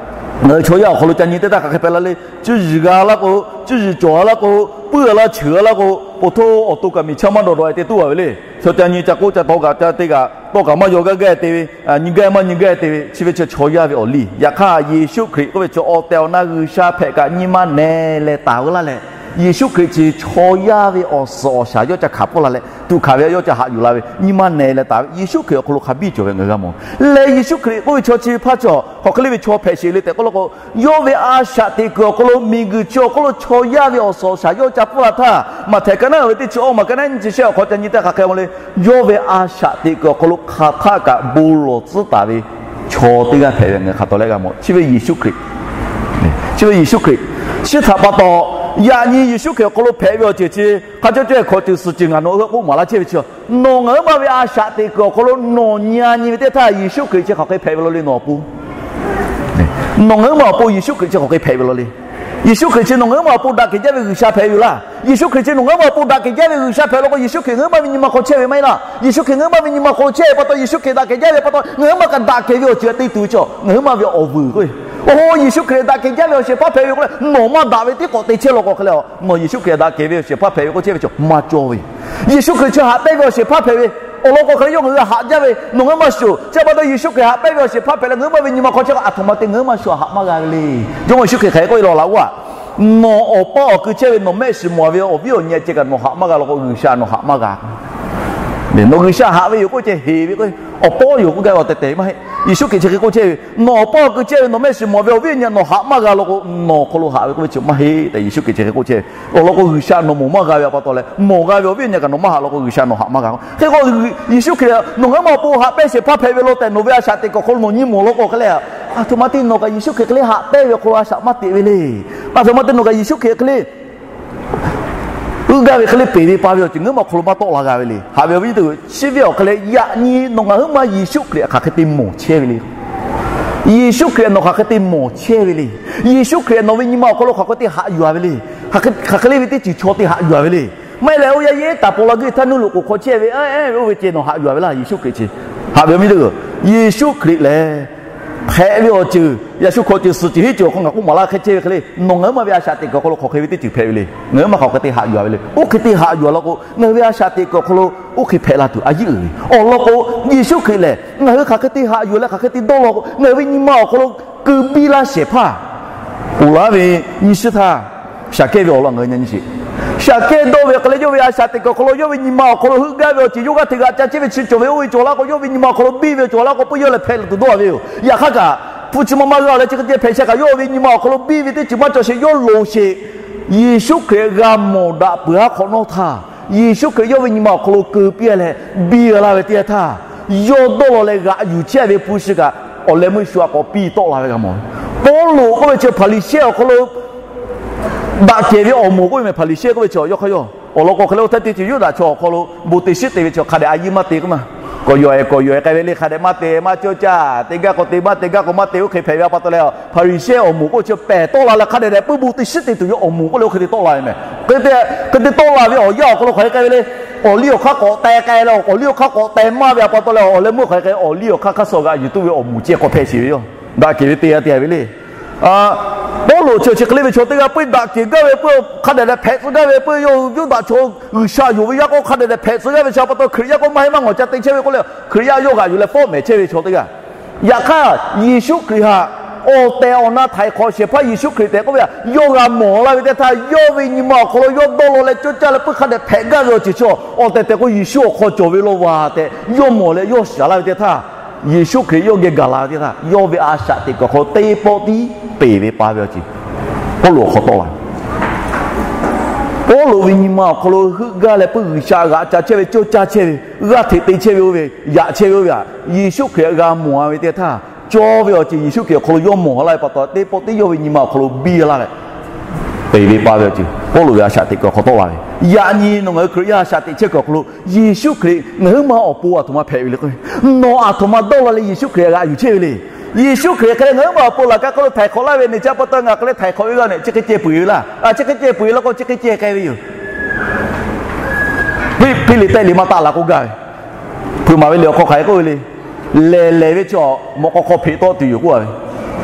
ngaˬ hui chaw yaˇ awˬ hk'aw lo ca nyi teˇ htaˇ hk'aˬ hk'e hpehꞈ la le. Cuˇ yiˍ g'a laˇ k'o, cuˇ yiˍ cawˬ laˇ k'o, puiˉ a laˇ cheuˬ a laˇ k'o, po htawˇ awˬ to kaꞈ miˬ chaˇ maˇ dawˬ dawˬ e te tuˉ a ve le. Chaw ca nyi ca k'oˆ ca taw kaꞈ ca te kaꞈ tawˇ kaꞈ maˇ yaw gaˇ gaˇ te ve, nyi gaˇ maˇ nyi gaˇ te ve, chi ve chi chaw yaˇ ve awˬ liˇ. Yaꞈ hk'aˇ Yeˍsuˆ Hkriꞈ k'oˆ ve chi awˬ tehˬ awˬ na G'uiˬsha hpehꞈ kaꞈ nyi ma nehˬ leh taˍ ve laˇ leh, Yeˍsuˆ Hkriꞈ chi chaw yaˇ ve awˬ suhˍ awˬ shaˍ yawˇ ca hkanˍ pfuhˇ la leh, tuꞈ hkanˍ ve yawˇ ca haꞈ yuˬ la ve, nyi ma nehˬ leh taˍ ve Yeˍsuˆ Hkriꞈ awˬ hk'aw lo hk'a biˇ cawˬ ve ngaˬ hui g'a mawˬ. Leh Yeˍsuˆ Hkriꞈ k'oˆ ve chaw chi hpaˇ chaw hk'aˬ hk'e le ve chaw hpehꞈ sheˍ le tehꞈ k'oˆ law k'o, yawˇ ve a shaꞈ teꞈ kuiˬ awˬ hk'aw lo miˬguiˬ chi awˬ hk'aw lo chaw yaˇ ve awˬ suhˍ awˬ shaˍ yawˇ ca pfuhˇ la htaˇ, Maꞈhtehˍ ka naˉ uiˍ ve teˇ chi awˇ maˬ ka naˉ nyiˇ chi shehˆ awˬ hk'aw ca nyi teˇ hk'aˬ hk'e le, yawˇ ve a shaꞈ teꞈ kuiˬ awˬ hk'aw lo hk'aˬ htaˆ kaꞈ bon lawˬ tcuhˉ taˍ ve chaw teˇ g'aˇ hpehꞈ ve ngaˬ hui hk'a tawˍ lehˆ g'a mawˬ. Chi ve Yeˍsuˆ Hkriꞈ, chi ve Yeˍsuˆ Hkriꞈ chi htaꞈ pa taw, yaꞈ nyi Yeˍsuˆ Hkriꞈ awˬ hk'aw lo hpehꞈ ve awˬ ceuˬ chi hk'a cawˇ cawˇ hk'awꞈ ceuˬ suhˍ ceuˬ ngaˬ nawˬ hui k'oˆ maˍ laˇ chehˇ ve chi, nawˬ ngaˬ huiˉ ma ve a shaꞈ teꞈ kuiˬ awˬ hk'aw lo nawˬ nyi a nyi ve teˇ htaˇ Yeˍsuˆ Hkriꞈ chi hk'aˬ hk'e hpehꞈ ve law le nawˬ awˬ pon. Nawˬ ngaˬ huiˉ ma awˬ pon Yeˍsuˆ Hkriꞈ chi hk'aˬ hk'e hpehꞈ ve law le. Yeˍsuˆ Hkriꞈ chi nawˬ ngaˬ huiˉ ma awˬ pon daꞈ kehˬ jaˇ ve G'uiˬsha hpehꞈ ve yoˬ laˇ. Yeˍsuˆ Hkriꞈ chi nawˬ ngaˬ huiˉ ma awˬ pon daꞈ kehˬ jaˇ ve G'uiˬsha hpehꞈ law k'o, Yeˍsuˆ Hkriꞈ ngaˬ huiˉ ma ve nyi ma hk'aw chehˇ ve maˇ heˆ laˇ. Yeˍsuˆ Hkriꞈ ngaˬ huiˉ ma ve nyi ma hk'aw lo chehˇ ve pa taw, Yeˍsuˆ Hkriꞈ daꞈ kehˬ jaˇ ve pa taw, ngaˬ huiˉ ma kaꞈ daꞈ kehˬ ve awˬ ceuˬ te tuˬ ve chaw, ngaˬ huiˉ ma ve awˬ vuiˬ k'o, oˇ Yeˍsuˆ Hkriꞈ daꞈ kehˬ jaˇ ve awˬ shehˍ hpaˇ hpehꞈ ve k'o leh, nawˬ maˇ daꞈ ve tiˉ k'awꞈ te chehˇ law k'o hk'e le, nawˬ Yeˍsuˆ Hkriꞈ daꞈ kehˬ ve awˬ shehˍ hpaˇ hpehꞈ ve k'oˆ chehˇ ve chaw maˇ cawˇ ve. Yeˍsuˆ Hkriꞈ chi haꞈ pehnˇ ve awˬ shehˍ hpaˇ hpehꞈ ve awˬ lawn k'o hk'e le, yawˇ ngaˬ hui haꞈ jaˇ ve, nawˬ ngaˬ huiˉ ma shuˍ, chi pa taw Yeˍsuˆ Hkriꞈ haꞈ pehnˇ ve awˬ shehˍ hpaˇ hpehꞈ leh ngaˬ huiˉ ma ve nyi ma hk'aw chehˇ k'o, aˬ htoꞈ ma te ngaˬ huiˉ ma shuˍ haꞈ maˇ g'a ve le. Jawˇmawˇ Yeˍsuˆ Hkriꞈ hk'aˬ hk'e k'oˆ ve law laꞈ g'oˇ a, nawˬ awˬ paˇ awˬ kui chehˇ ve nawˬ mehˆ shiˍ mawˬ ve awˬ viˉ awˬ nyi ceh kaꞈ nawˬ haꞈ maˇ g'a law k'o, G'uiˬsha nawˬ haꞈ maˇ g'a. Nawˬ G'uiˬsha haꞈ ve yoˬ k'oˆ ceh heˍ ve k'o, awˬ paˇ yoˬ k'oˆ gaˇ ve awˬ tehˬ tehˬ maˇ heˆ. Yeˍsuˆ Hkriꞈ chi hk'e k'oˆ chehˇ ve, nawˬ awˬ paˇ awˬ kui chehˇ ve nawˬ mehˆ shiˍ mawˬ ve awˬ viˉ awˬ nyi nawˬ haꞈ maˇ g'a law k'o, nawˬ awˬ hk'aw lo haꞈ ve k'oˆ ve chi maˇ heˆ tehꞈ Yeˍsuˆ Hkriꞈ chi hk'e k'oˆ chehˇ ve. Awˬ lawn k'o G'uiˬsha nawˬ mawˬ maˇ g'a ve pa taw leh, mawˬ g'a ve awˬ viˉ awˬ nyi kaꞈ nawˬ maˇ haꞈ law k'o, G'uiˬsha nawˬ haꞈ maˇ g'a. Hk'e k'o, Yeˍsuˆ Hkriꞈ nawˬ ngaˬ huiˉ ma awˬ pon haꞈ pehnˇ shehˍ hpaˇ hpehꞈ ve law tehꞈ nawˬ ve a shaꞈ teꞈ kuiˬ awˬ hk'aw lo nawˬ nyi mawˬ law k'o hk'e le, aˬ htoꞈ ma te nawˬ kaꞈ Yeˍsuˆ Hkriꞈ hk'e le haꞈ pehnˇ ve awˬ hk'aw lo a shaꞈ maˇ teꞈ ve le. Aˬ htoꞈ ma te nawˬ kaꞈ Yeˍsuˆ Hkriꞈ hk'e le uiˍ gaˇ ve hk'e le peˬ ve pa ve awˬ ceuˬ ngaˬ huiˉ ma awˬ hk'aw lo maˇ tawˆ la g'a ve le. Haꞈ ve awˬ viˉ teˇ g'aˇ, chi ve awˬ hk'e leh yaꞈ nyi nawˬ ngaˬ huiˉ ma Yeˍsuˆ Hkriꞈ hk'aˬ hk'e te mawˬ chehˇ ve le. Yeˍsuˆ Hkriꞈ nawˬ hk'aˬ hk'e te mawˬ chehˇ ve le. Yeˍsuˆ Hkriꞈ nawˬ ve nyi ma awˬ hk'aw lo hk'aˬ hk'e te haꞈ yuˬ a ve le. Hk'aˬ hk'e le ve teˇ ceuˬ chaw te haꞈ yuˬ a ve le. Maˇ heˆ leh oˇ yaˇ yehˉ taˍ paw la g'uˇ htaˇ nuˇ loꞈ k'oˍ hk'aw chehˇ ve, oˇ ve ceh nawˬ haꞈ yuˬ a ve laˇ. Yeˍsuˆ Hkriꞈ chi, haꞈ ve awˬ viˉ teˇ g'aˇ, Yeˍsuˆ Hkriꞈ lehˬ hpehꞈ ve awˬ ceuˬ, yaꞈ shu hk'awꞈ ceuˬ suhˍ ceuˬ heˉ ceuˬ awˬ hk'aw ngaˬ k'oˆ maˍ laˇ hk'e chehˇ ve hk'e le, nawˬ ngaˬ huiˉ ma ve a shaꞈ teꞈ kuiˬ awˬ hk'aw lo hk'aˬ hk'e ve teˇ ceuˬ hpehꞈ ve le. Ngaˬ huiˉ ma hk'aˬ hk'e te haꞈ yuˬ a ve le. Oˇ hk'e te haꞈ yuˬ a law k'o, ngaˬ hui ve a shaꞈ teꞈ kuiˬ awˬ hk'aw lo oˇ hk'e hpehꞈ la tuˬ a yeˇ uiˍ ve awˬ lawn k'o, Yeˍsuˆ Hkriꞈ lehˬ ngaˬ hui hk'aˬ hk'e te haꞈ yuˬ leh hk'aˬ hk'e te dawˇ law k'o, ngaˬ hui ve nyi ma awˬ hk'aw lo keu biˇ laˇ shehˍ hpaˇ, ponˬ laˇ ve nyi shiˉ htaˇ, Saˍkehˇ ve awˬ lawn ngaˬ hui nyi nyi sheˍ. Saˍkehˇ dawˇ ve hk'e leh yawˇ ve a shaꞈ teꞈ kuiˬ awˬ hk'aw lo yawˇ ve nyi ma awˬ hk'aw lo heuˆ gaˇ ve awˬ ceuˬ yawˇ g'aˇ hteꞈ g'aꞈ ca chehˇ ve chi cawˬ ve oˇ ve cawˬ laˇ k'o, yawˇ ve nyi ma awˬ hk'aw lo biˇ ve cawˬ laˇ k'o, peuˬ yawˇ lehˬ hpehꞈ tuˬ dawˇ a ve yoˬ. Yaꞈ hk'aˇ kaꞈ, hpu chi ma maˇ g'a leh chi hk'e te hpehꞈ sheh kaꞈ yawˇ ve nyi ma awˬ hk'aw lo biˇ ve teˇ ceuˬ maˇ cawˬ sheˍ, yawˇ loˍ sheˍ. Yeˍsuˆ Hkriꞈ g'a mawˬ daꞈ peuˬ aˉ hk'awꞈ nawˉ htaˇ, Yeˍsuˆ Hkriꞈ yawˇ ve nyi ma awˬ hk'aw lo keu piˇ leh biˇ laˇ ve teˇ yanˇ htaˇ, yawˇ dawˇ law leh g'aꞈ yuˬ chehˇ ve hpu shi kaꞈ, awˬ leh meuˇ shu a k'awꞈ piˇ tawˆ la ve g'a mawˬ. Pawˇluꞈ k'oˆ ve chi Hpaˍriˍsehˇ awˬ hk'aw lo daꞈ kehˬ ve awˬ moˍ k'oˆ ve mehˬ. Hpaˍriˍsehˇ k'oˆ ve chi yawˇ hk'aˇ yawˇ awˬ lawn k'o hk'e le, oˇ htaˇ teˇ ceuˬ Yuˇdaꞈ chaw awˬ hk'aw lo bon teˇ shiˉ te ve chi hk'a dehꞈ a yiˇ maˇ te k'oˆ ma. K'awꞈ yawˬ e k'awꞈ yawˬ e k'ai ve le, hk'a dehꞈ maˇ te maˇ cawˇ caˇ, te gaˇ k'o te maˇ te gaˇ k'o maˇ te, oˇ hk'e hpehꞈ ve a pa taw leh, Hpaˍriˍsehˇ awˬ moˍ k'oˆ ve chi pehˬ tawˆ la leh hk'a dehꞈ dehꞈ puiˉ bon teˇ shiˉ te tuˬ yawˇ awˬ moˍ k'oˆ leh oˇ hk'e te tawˆ la ve mehˬ. Hk'e te tawˆ la ve awˬ yanˇ awˬ hk'aw lo hk'aˬ hk'e k'ai ve le. Awˬ liˇ awˬ hk'aˇ k'awꞈ teh k'ai leh, awˬ liˇ awˬ hk'aˇ k'awꞈ teh maˇ ve a pa taw leh, awˬ leh meuˇ hk'aˬ hk'e k'ai, awˬ liˇ awˬ hk'aˇ hk'aˇ suh g'aꞈ yuˬ tuˬ ve awˬ moˍ ceh k'awꞈ hpehꞈ sheˍ ve yoˬ. Daꞈ kehˬ ve te a te a ve le. Pawˇluꞈ Chi chi hk'e le ve chaw teˇ g'aˇ peuˬ daꞈ kehˬ gaˇ ve peuˬ hk'a dehꞈ dehꞈ hpehꞈ tcuh gaˇ ve peuˬ, yawˇ hui yawˇ daꞈ chaw G'uiˬsha yonˍ ve yaˇ k'o hk'a dehꞈ dehꞈ hpehꞈ tcuh gaˇ ve chi pa taw Hkriꞈ yaˇ k'o maˇ heˆ maˇ ngawˬ ca te chehˇ ve k'oˆ le, Hkriꞈ yaˇ yawˇ g'aꞈ yuˬ leh fawˉ mehˍ chehˇ ve chaw teˇ g'aˇ. Yaꞈ hk'aˇ, Yeˍsuˆ Hkriꞈ htaꞈ awˬ tehˬ awˬ na htaiˍ hk'awꞈ shehˍ hpaˇ Yeˍsuˆ Hkriꞈ tehꞈ k'oˆ ve htaꞈ yawˇ g'a mawˬ la ve teˇ htaˇ, yawˇ ve nyi ma awˬ hk'aw lo yawˇ dawˇ law leh cawˇ caˇ leh peuˬ hk'a dehꞈ hpehꞈ gaˇ ve awˬ ceuˬ chi awˬ tehˬ tehˬ k'o Yeˍsuˆ awˬ hk'aw cawˬ ve law vaˬ tehꞈ yawˇ mawˬ leh yawˇ shiˍ la ve teˇ htaˇ, Yeˍsuˆ Hkriꞈ yawˇ geh gaˬ la ve teˇ htaˇ, yawˇ ve a shaꞈ teꞈ kuiˬ awˬ hk'aw lo teˇ pawˆ tiˉ peˬ ve pa ve awˬ ceuˬ Pawˇluꞈ awˬ hk'aw tawˆ la. Pawˇluꞈ ve nyi ma awˬ hk'aw lo heuˆ gaˇ leh peuˬ G'uiˬsha g'aꞈ ca chehˇ ve, cawˇ caˇ chehˇ ve, g'aˇ hteꞈ te chehˇ ve oˇ ve, yaꞈ chehˇ ve oˇ ve htaꞈ Yeˍsuˆ Hkriꞈ g'a mawˬ a ve teˇ htaˇ, cawˇ ve awˬ ceuˬ Yeˍsuˆ Hkriꞈ awˬ hk'aw lo yawˇ mawˬ la ve pa taw teˇ pawˆ tiˉ yawˇ ve nyi ma awˬ hk'aw lo biˇ laˇ leh, peˬ ve pa ve awˬ ceuˬ Pawˇluꞈ ve a shaꞈ teꞈ kuiˬ awˬ hk'aw tawˆ la ve. Yaꞈ nyi nawˬ ngaˬ hui Hkriꞈ yaˇ a shaꞈ teꞈ chehˇ kuiˬ awˬ hk'aw lo Yeˍsuˆ Hkriꞈ ngaˬ huiˉ ma awˬ pon a htoꞈ ma hpehꞈ ve le k'o, nawˬ a htoꞈ ma dawˇ law leh Yeˍsuˆ Hkriꞈ g'aꞈ yuˬ chehˇ ve le. Yeˍsuˆ Hkriꞈ hk'e leh ngaˬ huiˉ ma awˬ pon laꞈ ka hk'aw lo htaiˍ hk'awꞈ laˇ ve, neˬ chi pa taw ngaˬ hk'e leh htaiˍ hk'awꞈ ve g'aˇ nehˬ chi hk'e ceh peuˬ ve laˇ. Chi hk'e ceh peuˬ ve laˇ k'o chi hk'e ceh k'ai ve yoˬ. Hpiˇliˍtehˇ liꞈ maˇ taˆ la k'oˆ gaˇ ve, hpeuꞈ maˍ ve liꞈ awˬ hk'aw hk'aˬ hk'e k'oˆ ve le. Lehˬ lehˬ ve chaw mawꞈ k'aw hk'aw hpeꞈ tawˆ tuˬ yoˬ k'oˆ ve.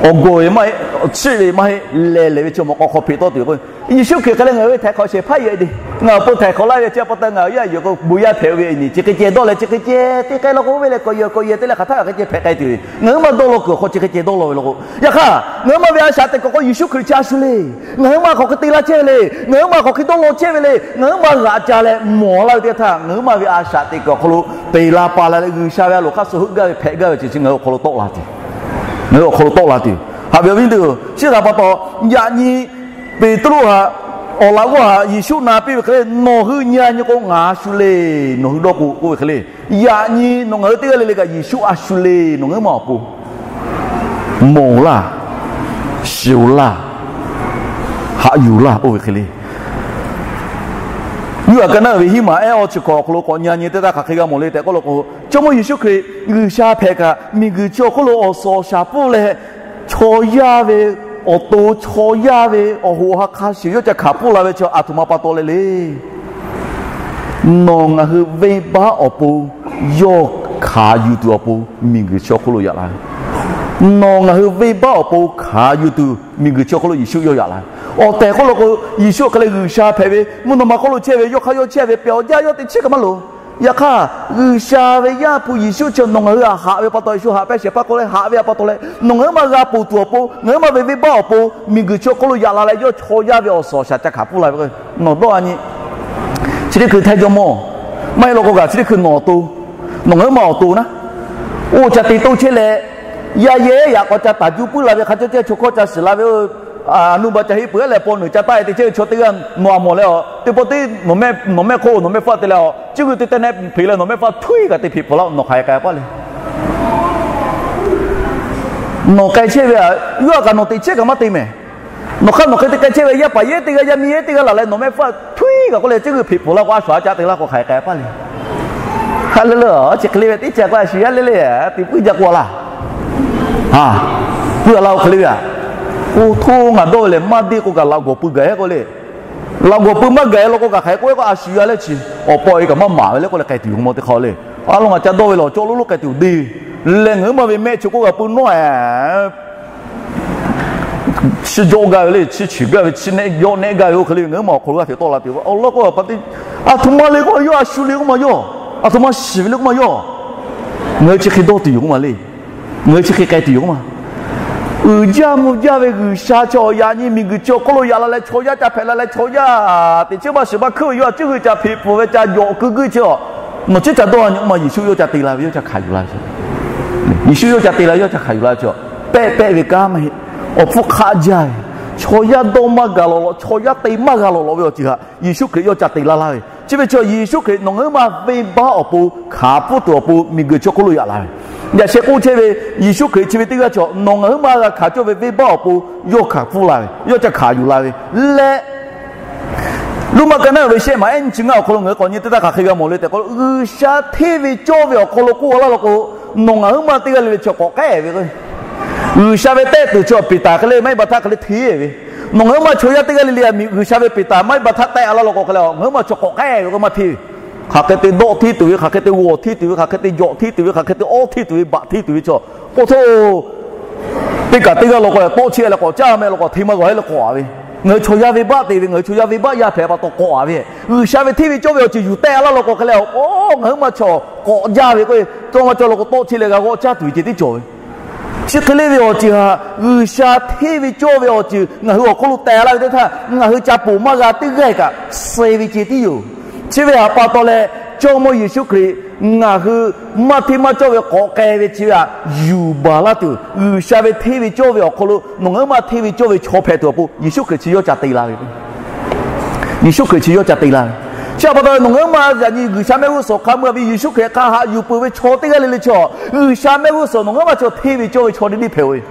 Awˬ gawˬ ve maˇ heˆ, awˬ chiˇ ve maˇ heˆ, lehˬ lehˬ ve chaw mawꞈ k'aw hk'aw hpeꞈ tawˆ tuˬ yoˬ k'oˆ ve. Yeˍsuˆ Hkriꞈ hk'e leh ngaˬ hui ve htaiˍ hk'awꞈ shehˍ hpaˇ yehˬ te, ngaˬ awˬ pon htaiˍ hk'awꞈ laˇ ve chi pa taw ngaˬ hui yaˇ yuˬ k'o bon yaˇ hpehꞈ ve nehˬ chi hk'e ceh dawˇ leh chi hk'e ceh te k'ai law k'o ve leh kawꞈ yehˬ kawꞈ yehˬ te leh hk'aˬ htaˇ hk'aˬ hk'e ceh hpehꞈ k'ai tuˬ ve. Ngaˬ huiˉ ma dawˇ law kuiˬ awˬ hk'aw chi hk'e ceh dawˇ law ve law k'o, yaꞈ hk'aˇ ngaˬ huiˉ ma ve a shaꞈ teꞈ kuiˬ awˬ hk'aw Yeˍsuˆ Hkriꞈ chi a shu le. Ngaˬ huiˉ ma hk'aˬ hk'e te laˇ chehˇ ve le. Ngaˬ huiˉ ma hk'aˬ hk'e dawˇ law chehˇ ve le. Ngaˬ huiˉ ma g'aꞈ ca leh mawˬ laˇ ve teˇ htaˇ, ngaˬ huiˉ ma ve a shaꞈ teꞈ kuiˬ awˬ hk'aw lo peˬ la pa la leh G'uiˬsha ve a loˍ hk'aˇ suh heuˆ gaˇ ve hpehꞈ gaˇ ve ceuˬ chi ngaˬ hui awˬ hk'aw lo tawˆ la tuˬ, ngaˬ hui awˬ hk'aw lo tawˆ la tuˬ. Haꞈ ve awˬ viˉ nyi teˇ hpaˍ, chi htaꞈ pa taw yaꞈ nyi Peˍtruˆ htaꞈ awˬ laꞈ g'awˇ htaꞈ Yeˍsuˆ na piˇ ve hk'e leh, nawˬ hui nyi a nyi k'o ngaˬ a shu le, nawˬ hui dawˇ k'o k'oˆ ve hk'e le. Yaꞈ nyi nawˬ ngaˬ hui teˇ g'aˇ le le kaꞈ Yeˍsuˆ a shu le, nawˬ ngaˬ huiˉ ma awˬ pon mawˬ laˇ, shiˍ laˇ, haꞈ yuˬ laˇ oˇ ve hk'e le. Yuˇ aꞈ ka naˉ ve hiˉ maˬ ehˉ awˇ chi hkawꞈ awˬ hk'aw lo k'awꞈ nyi a nyi teˇ htaˇ hk'aˬ hk'e g'a mawˬ le tehꞈ k'oˆ law k'o, Jawˇmawˇ Yeˍsuˆ Hkriꞈ G'uiˬsha hpehꞈ kaꞈ miˬguiˬ chi awˬ hk'oˆ lo awˬ suhˍ awˬ shaˍ pfuhˇ leh chaw yaˇ ve awˬ to, chaw yaˇ ve awˬ hoꞈ awˬ ha hk'a shuˍ yawˇ ca hkanˍ pfuhˇ la ve chi a htoꞈ ma pa taw le le. Nawˬ ngaˬ hui venˇbaˆ awˬ pon yawˇ hkanˍ yuˬ tuˬ awˬ pon miˬguiˬ chi awˬ hk'oˆ lo yaꞈ la ve. Nawˬ ngaˬ hui venˇbaˆ awˬ pon hkanˍ yuˬ tuˬ miˬguiˬ chi awˬ hk'oˆ lo Yeˍsuˆ yawˇ yaꞈ la ve. Awˬ tehˬ k'oˆ law k'o, Yeˍsuˆ hk'e leh G'uiˬsha hpehꞈ ve mvuhˇ naw ma hk'oˆ lo chehˇ ve, yawˇ hk'aˇ yawˇ chehˇ ve pehꞈ awˬ jaˇ yawˇ teꞈ chiˉ kaꞈ maˇ loˍ. Yaꞈ hk'aˇ, G'uiˬsha ve Yaˇ hpu Yeˍsuˆ chi nawˬ ngaˬ hui htaꞈ haꞈ ve pa taw, Yeˍsuˆ haꞈ pehˇ shehˍ hpaˇ k'oˆ leh haꞈ ve pa taw leh, nawˬ ngaˬ huiˉ ma g'a ponˬ tuˬ awˬ pon, ngaˬ huiˉ ma ve venˇbaˆ awˬ pon, miˬguiˬ chi awˬ hk'oˆ lo yaꞈ la leh yawˇ chaw yaˇ ve awˬ suhˍ awˬ shaˍ ca hkanˍ pfuhˇ la ve k'o, nawˬ dawˇ a nyi. Chi teˇ hkui htaiˇ jawˇmawˇ maˇ heˆ law k'o kaꞈ, chi teˇ hkui nawˬ awˬ to, nawˬ ngaˬ huiˉ ma awˬ to naˉ, oˇ ca te toˇ chehˇ leh, yaˇ yehˉ yaꞈ k'awꞈ ca taˍ juˇ puiˉ la ve hk'a caˇ caˇ chaw hkawˇ ca shiˍ la ve, a nuˇ ba ca heˆ peuˬ leh paw nuiˬ ca taˆ e te chehˇ ve chaw teˇ g'aˇ nawˬ a mawˬ leh a, teˇ pawˆ teˇ nawˬ mehˆ hk'oˆ nawˬ mehˆ hpfuhˇ te leh a, cuˇ g'uiˬ te te neh hpeꞈ leh nawˬ mehˆ hpfuhˇ htuiˉ kaꞈ te hpeꞈ pfuhˍ laˇ, nawˬ hk'aˬ hk'e k'ai paˇ le. Nawˬ k'ai chehˇ ve a, yawˇ a kaꞈ nawˬ teꞈ chehˇ kaꞈ maˇ te mehˍ. Nawˬ hk'aˇ nawˬ hk'e te k'ai chehˇ ve yaˇ paˍ yehˉ teˇ g'aˇ, yaˇ miˇ yehˉ teˇ g'aˇ laˬ leh nawˬ mehˆ hpfuhˇ htuiˉ kaꞈ k'oˆ leh, cuˇ g'uiˬ hpeꞈ pfuhˍ laˇ k'o, a shuˍ a ca te laˇ k'o hk'aˬ hk'e k'ai paˇ le. Haꞈ le le, chi hk'e le ve teˇ ca k'o a shuˍ yaˇ le le, te puiˉ jaˇ k'o a laˇ. Puiˉ a laˇ oˇ hk'e le ve a. Oˇ htoˇ ngaˬ dawˇ ve lehˬ maˇ deˇ k'o kaꞈ laꞈ gawˬ pui gaˬ e k'oˆ le. Laꞈ gawˬ pui maˇ gaˬ e law k'o kaꞈ hk'aˬ hk'e k'oˆ e k'o a shuˍ yaˇ leh chi awˬ pawˆ e kaꞈ maˇ maˍ ve le k'oˆ leh k'ai tuˬ yoˬ mawˇ teˇ hk'aˇ le. A lo ngaˬ ca dawˇ ve lehˬ cawˇ lo lo k'ai tuˬ deˇ leh ngaˬ huiˉ ma ve mehˆ chi k'oˆ g'a pui nawˉ e. Chi jawˆ gaˇ ve le, chi chiˬ gaˇ ve, chi nehˆ jawˆ nehˆ gaˇ ve oˇ hk'e le ve, ngaˬ huiˉ ma awˬ hk'aw lo g'aˇ hteꞈ tawˆ la tuˬ ve awˬ lawn k'o, a pa teˇ, a htoꞈ ma le k'oˆ ma yawˇ, a shu le k'oˆ ma yawˇ, a htoꞈ ma shiˍ ve le k'oˆ ma yawˇ. Ngaˬ hui chi hk'e dawˇ tuˬ yoˬ k'oˆ ma le. Ngaˬ hui chi hk'e k'ai tuˬ yoˬ k'oˆ ma. Uiˍ jaˇ mvuh jaˇ ve G'uiˬsha chaw yaꞈ nyi miˬguiˬ chi awˬ hk'oˆ lo yaꞈ la leh chaw yaˇ ca hpehꞈ la leh chaw yaˇ teꞈ chiˉ maˇ shiˍ maˇ hkuiˉ ve yawˇ a cuˇ g'uiˬ ca hpeꞈ pfuhˍ ve ca yawꞈ keu guiˇ chi a, nawˬ chi ca dawˇ a nyi k'oˆ ma, Yeˍsuˆ yawˇ ca te la ve, yawˇ ca hkanˍ yuˬ la ve. Yeˍsuˆ yawˇ ca te la, yawˇ ca hkanˍ yuˬ la ve chi a, pehˆ pehˆ ve kanˉ maˇ heˆ. Awˬ hpfuhˇ hk'aˆ jaˇ ve, chaw yaˇ dawˇ maˇ gaˬ lawˬ lawꞈ, chaw yaˇ te maˇ g'a lawˬ lawꞈ ve awˬ ceuˬ htaꞈ Yeˍsuˆ Hkriꞈ yawˇ ca te laˇ laˇ ve. Chi ve chi Yeˍsuˆ Hkriꞈ nawˬ ngaˬ huiˉ ma venˇbaˆ awˬ pon hkanˍ pfuhˇ tuˬ awˬ pon miˬguiˬ chi hk'oˆ lo yaꞈ la ve. Yaꞈ sheh k'oˆ chehˇ ve, Yeˍsuˆ Hkriꞈ chi ve teˇ g'aˇ chi nawˬ ngaˬ huiˉ ma g'a hkanˍ cawˇ ve venˇbaˆ awˬ pon yawˇ hkanˍ pfuhˇ la ve, yawˇ ca hkanˍ yuˬ la ve leh, Roˉmaꞈ ka naˉ ve shehˆ maˬ ehˉ nyi chi ngaˇ awˬ hk'aw lo ngaˬ hui k'awꞈ nyi teˇ htaˇ hk'aˬ hk'e g'a mawˬ le tehꞈ k'o, G'uiˬsha hteˇ ve cawˇ ve awˬ hk'aw lo k'oˆ laˇ law k'o, nawˬ ngaˬ huiˉ ma teˇ g'aˇ le le chi k'awꞈ k'ehˉ ve k'o, G'uiˬsha ve tehˆ tuˬ chi Peˍtaˍ hk'e le maˇ heˆ ba htaˇ hk'e le hteˇ ve. Nawˬ ngaˬ huiˉ ma chaw yaˇ teˇ g'aˇ le le a miˬ G'uiˬsha ve Peˍtaˍ maˇ heˆ ba htaˇ tehˆ a laˇ law k'o hk'e le, ngaˬ huiˉ ma chi k'awꞈ k'ehˉ ve k'o maˇ hteˇ ve. Hk'aˬ hk'e te dawˆ hteˇ tuˬ ve, hk'aˬ hk'e te g'awˬ hteˇ tuˬ ve, hk'aˬ hk'e te jawꞈ hteˇ tuˬ ve, hk'aˬ hk'e te awˉ hteˇ tuˬ ve, baꞈ hteˇ tuˬ ve chi k'o htoˇ Teˇ kaꞈ teˇ g'aˇ law k'o leh tawˆ chehˇ leh k'awꞈ caˇ meh law k'awꞈ hteˇ maˇ g'a heˆ leh k'awꞈ a ve, ngaˬ hui chaw yaˇ venˇbaˆ te ve, ngaˬ hui chaw yaˇ venˇbaˆ yaˇ hpehꞈ pa taw k'awꞈ a ve, G'uiˬsha ve hteˇ ve cawˇ ve awˬ ceuˬ yuˬ tehˆ laˇ law k'o hk'e leh, o, ngaˬ huiˉ ma chaw k'awꞈ jaˇ ve k'o, cawˇ maˇ cawˇ law k'o tawˆ chehˇ leh g'a g'awˆ caˇ tuˬ ve ceh tiˉ cawˬ ve. Chi hk'e le ve awˬ ceuˬ htaꞈ G'uiˬsha hteˇ ve cawˇ ve awˬ ceuˬ ngaˬ hui awˬ hk'oˆ lo tehˬ laˇ ve teˇ htaˇ, ngaˬ hui ca poˬ maˇ g'a teˇ g'aˇ kaꞈ suh ve ceh tiˉ yoˬ. Chi ve htaꞈ pa taw leh, Jawˇmawˇ Yeˍsuˆ Hkriꞈ ngaˬ hui maˇ hteˇ maˇ cawˇ ve k'awꞈ k'ai ve chi ve htaꞈ yuˬ baˬ laˇ tuˬ, G'uiˬsha ve hteˇ ve cawˇ ve awˬ hk'aw lo nawˬ ngaˬ huiˉ ma hteˇ ve cawˇ ve chaw hpehꞈ tuˬ awˬ pon Yeˍsuˆ Hkriꞈ chi yawˇ ca te la ve. Yeˍsuˆ Hkriꞈ chi yawˇ ca te la ve. Chi htaꞈ pa taw leh nawˬ ngaˬ huiˉ ma yaꞈ nyi G'uiˬsha mehˆ g'uˇ suhˍ hk'a meuˇ a ve Yeˍsuˆ Hkriꞈ hk'a haꞈ yuˬ peuˬ ve chaw teˇ g'aˇ le le chaw, G'uiˬsha mehˆ g'uˇ suhˍ nawˬ ngaˬ huiˉ ma chaw hteˇ ve cawˇ ve chaw deˇ deˇ hpehꞈ-oˬ ve.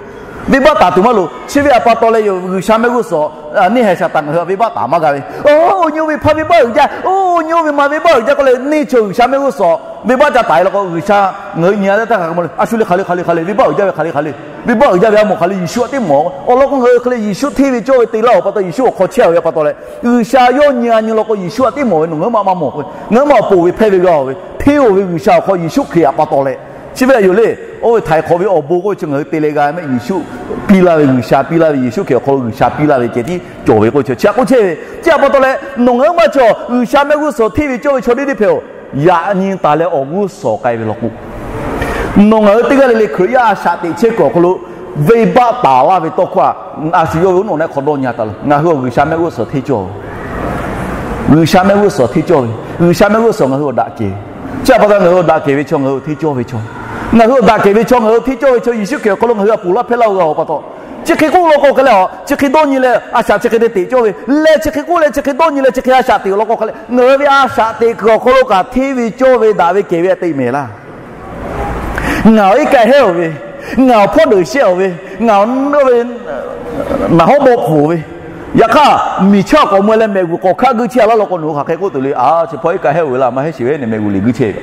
Venˇbaˆ taˍ tuˬ maˇ loˍ. Chi ve htaꞈ pa taw leh yoˬ, G'uiˬsha mehˆ g'uˇ suhˍ neˇ haiˬ shaˍ taˍ ngaˬ hui htaꞈ venˇbaˆ taˍ maˇ g'a ve. Oˇ nyi oˇ ve hpaˇ venˇbaˆ uiˍ jaˇ, oˇ nyi oˇ ve ma venˇbaˆ uiˍ jaˇ k'oˆ leh neˇ chaw G'uiˬsha mehˆ g'uˇ suhˍ venˇbaˆ ca taˍ e law k'o, G'uiˬsha ngaˬ hui nyi a teˇ htaˇ hk'a mawˬ le, a shu le hk'aˬ le hk'aˬ le hk'aˬ le, venˇbaˆ uiˍ jaˇ ve hk'aˬ le hk'aˬ le, venˇbaˆ uiˍ jaˇ ve a mawˬ hk'aˬ le Yeˍsuˆ htaꞈ teˇ mawˬ. Awˬ lawn k'o ngaˬ hui hk'e le Yeˍsuˆ hteˇ ve cawˇ ve te laˇ-oˬ pa taw Yeˍsuˆ awˬ hk'aw chehˇ-oˬ ve pa taw leh, G'uiˬsha yawˇ nyi a nyi law k'o Yeˍsuˆ htaꞈ teˇ mawˬ ve nawˬ ngaˬ huiˉ ma maˇ mawˬ k'o, ngaˬ huiˉ ma awˬ poˬ ve hpehˇ ve g'a-oˬ ve, hteˇ oˬ ve G'uiˬsha awˬ hk'aw Yeˍsuˆ Hkriꞈ htaꞈ pa taw leh, chi ve yoˬ le. Oˇ ve htaiˍ hk'awꞈ ve awˬ bon k'oˆ ve chi ngaˬ hui te leh g'a mehˆ Yeˍsuˆ piˇ laˇ ve, G'uiˬsha piˇ laˇ ve, Yeˍsuˆ Hkriꞈ awˬ hk'aw lo G'uiˬsha piˇ laˇ ve ceh tiˉ cawˬ ve k'oˆ ve chi chi htaꞈ k'oˆ chehˇ ve. Chi htaꞈ pa taw leh nawˬ ngaˬ huiˉ ma chaw G'uiˬsha mehˆ g'uˇ suhˍ hteˇ ve cawˇ ve chaw deˇ deˇ hpehꞈ-oˬ. Yaꞈ nyi taˍ leh awˬ g'uˇ suhˍ k'ai ve law k'o, nawˬ ngaˬ hui teˇ g'aˇ le le Hkriꞈ yaˇ a shaꞈ teꞈ chehˇ kuiˬ awˬ hk'aw lo venˇbaˆ taˍ laˇ ve tawˇ hkawˇ htaꞈ a shu yawˇ ve uˉ nawˬ naˆ hk'aw dawˇ nyi a taˍ lo, ngaˬ hui awˬ G'uiˬsha mehˆ g'uˇ suhˍ hteˇ cawˇ G'uiˬsha mehˆ g'uˇ suhˍ hteˇ cawˇ ve, G'uiˬsha mehˆ g'uˇ suhˍ ngaˬ hui awˬ daꞈ kehˬ ve. Chi htaꞈ pa taw ngaˬ hui awˬ daꞈ kehˬ ve chaw, ngaˬ hui hteˇ cawˇ ve chaw, ngaˬ hui awˬ daꞈ kehˬ ve chaw, ngaˬ hui hteˇ cawˇ ve chaw Yeˍsuˆ Hkriꞈ awˬ hk'aw lo ngaˬ hui htaꞈ ponˬ laˇ hpehˇ laˇ-oˬ g'a-oˬ pa taw, chi hk'e k'oˆ law k'o hk'e leh a, chi hk'e dawˇ nyi leh a shaꞈ chi hk'e te teꞈ cawˇ ve leh, chi hk'e k'oˆ leh chi hk'e dawˇ nyi leh chi hk'e a shaꞈ teꞈ-oˬ law k'o hk'e leh, ngaˬ hui ve a shaꞈ teꞈ kuiˬ awˬ hk'aw lo kaꞈ hteˇ ve cawˇ ve daꞈ ve kehˬ ve htaꞈ te mehˍ laˇ. Ngaˬ awˬ iˉ kaˆ hehˉ-oˬ ve, ngaˬ awˬ hpawˇ deuˬ shehˆ-oˬ ve, ngaˬ awˬ ve naˍ hawˉ bawˆ pfuhˍ ve, yaꞈ hk'aˇ miˬ chaˇ k'awꞈ mui leh mehꞈ g'uˬ k'awꞈ hkaˆ guiˇ chehˇ laˇ law k'o, nawˬ hui hk'aˬ hk'e k'oˆ tuˬ le. A, chi hpawˇ iˉ kaˆ hehˉ-oˬ ve laˇ, maˇ heˆ sheˍ ve, nawˬ mehꞈ g'uˬ liꞈ guiˇ chehˇ ve.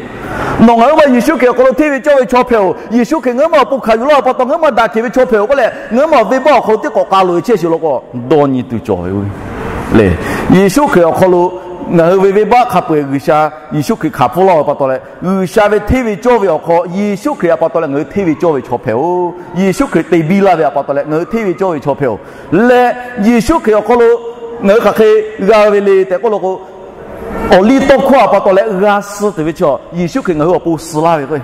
Nawˬ ngaˬ huiˉ ma Yeˍsuˆ Hkriꞈ awˬ hk'aw lo hteˇ ve cawˇ ve chaw hpehꞈ-oˬ, Yeˍsuˆ Hkriꞈ ngaˬ huiˉ ma awˬ pon hkanˍ yuˬ laˇ pa taw ngaˬ huiˉ ma daꞈ kehˬ ve chaw hpehꞈ-oˬ k'oˆ leh, ngaˬ huiˉ ma venˇbaˆ awˬ hk'aw lo teˇ k'awꞈ k'a loꞈ e chehˇ sheˍ law k'o, dawˇ nyi tuˬ cawˬ ve le. Yeˍsuˆ Hkriꞈ awˬ hk'aw lo ngaˬ hui ve venˇbaˆ hk'a peu-eˬ G'uiˬsha Yeˍsuˆ Hkriꞈ hkanˍ pfuhˇ laˇ ve pa taw leh, G'uiˬsha ve hteˇ ve cawˇ ve awˬ hk'aw Yeˍsuˆ Hkriꞈ htaꞈ pa taw leh ngaˬ hui hteˇ ve cawˇ ve chaw hpehꞈ-oˬ. Yeˍsuˆ Hkriꞈ te biˇ laˇ ve htaꞈ pa taw leh ngaˬ hui hteˇ ve cawˇ ve chaw hpehꞈ-oˬ. Leh Yeˍsuˆ Hkriꞈ awˬ hk'aw lo ngaˬ hui hk'aˬ hk'e g'a ve le tehꞈ k'oˆ law k'o, awˬliˇtawˇhkawˇ htaꞈ pa taw leh g'a suh tuˬ ve chaw, Yeˍsuˆ Hkriꞈ ngaˬ hui awˬ pon suh laˇ ve k'o,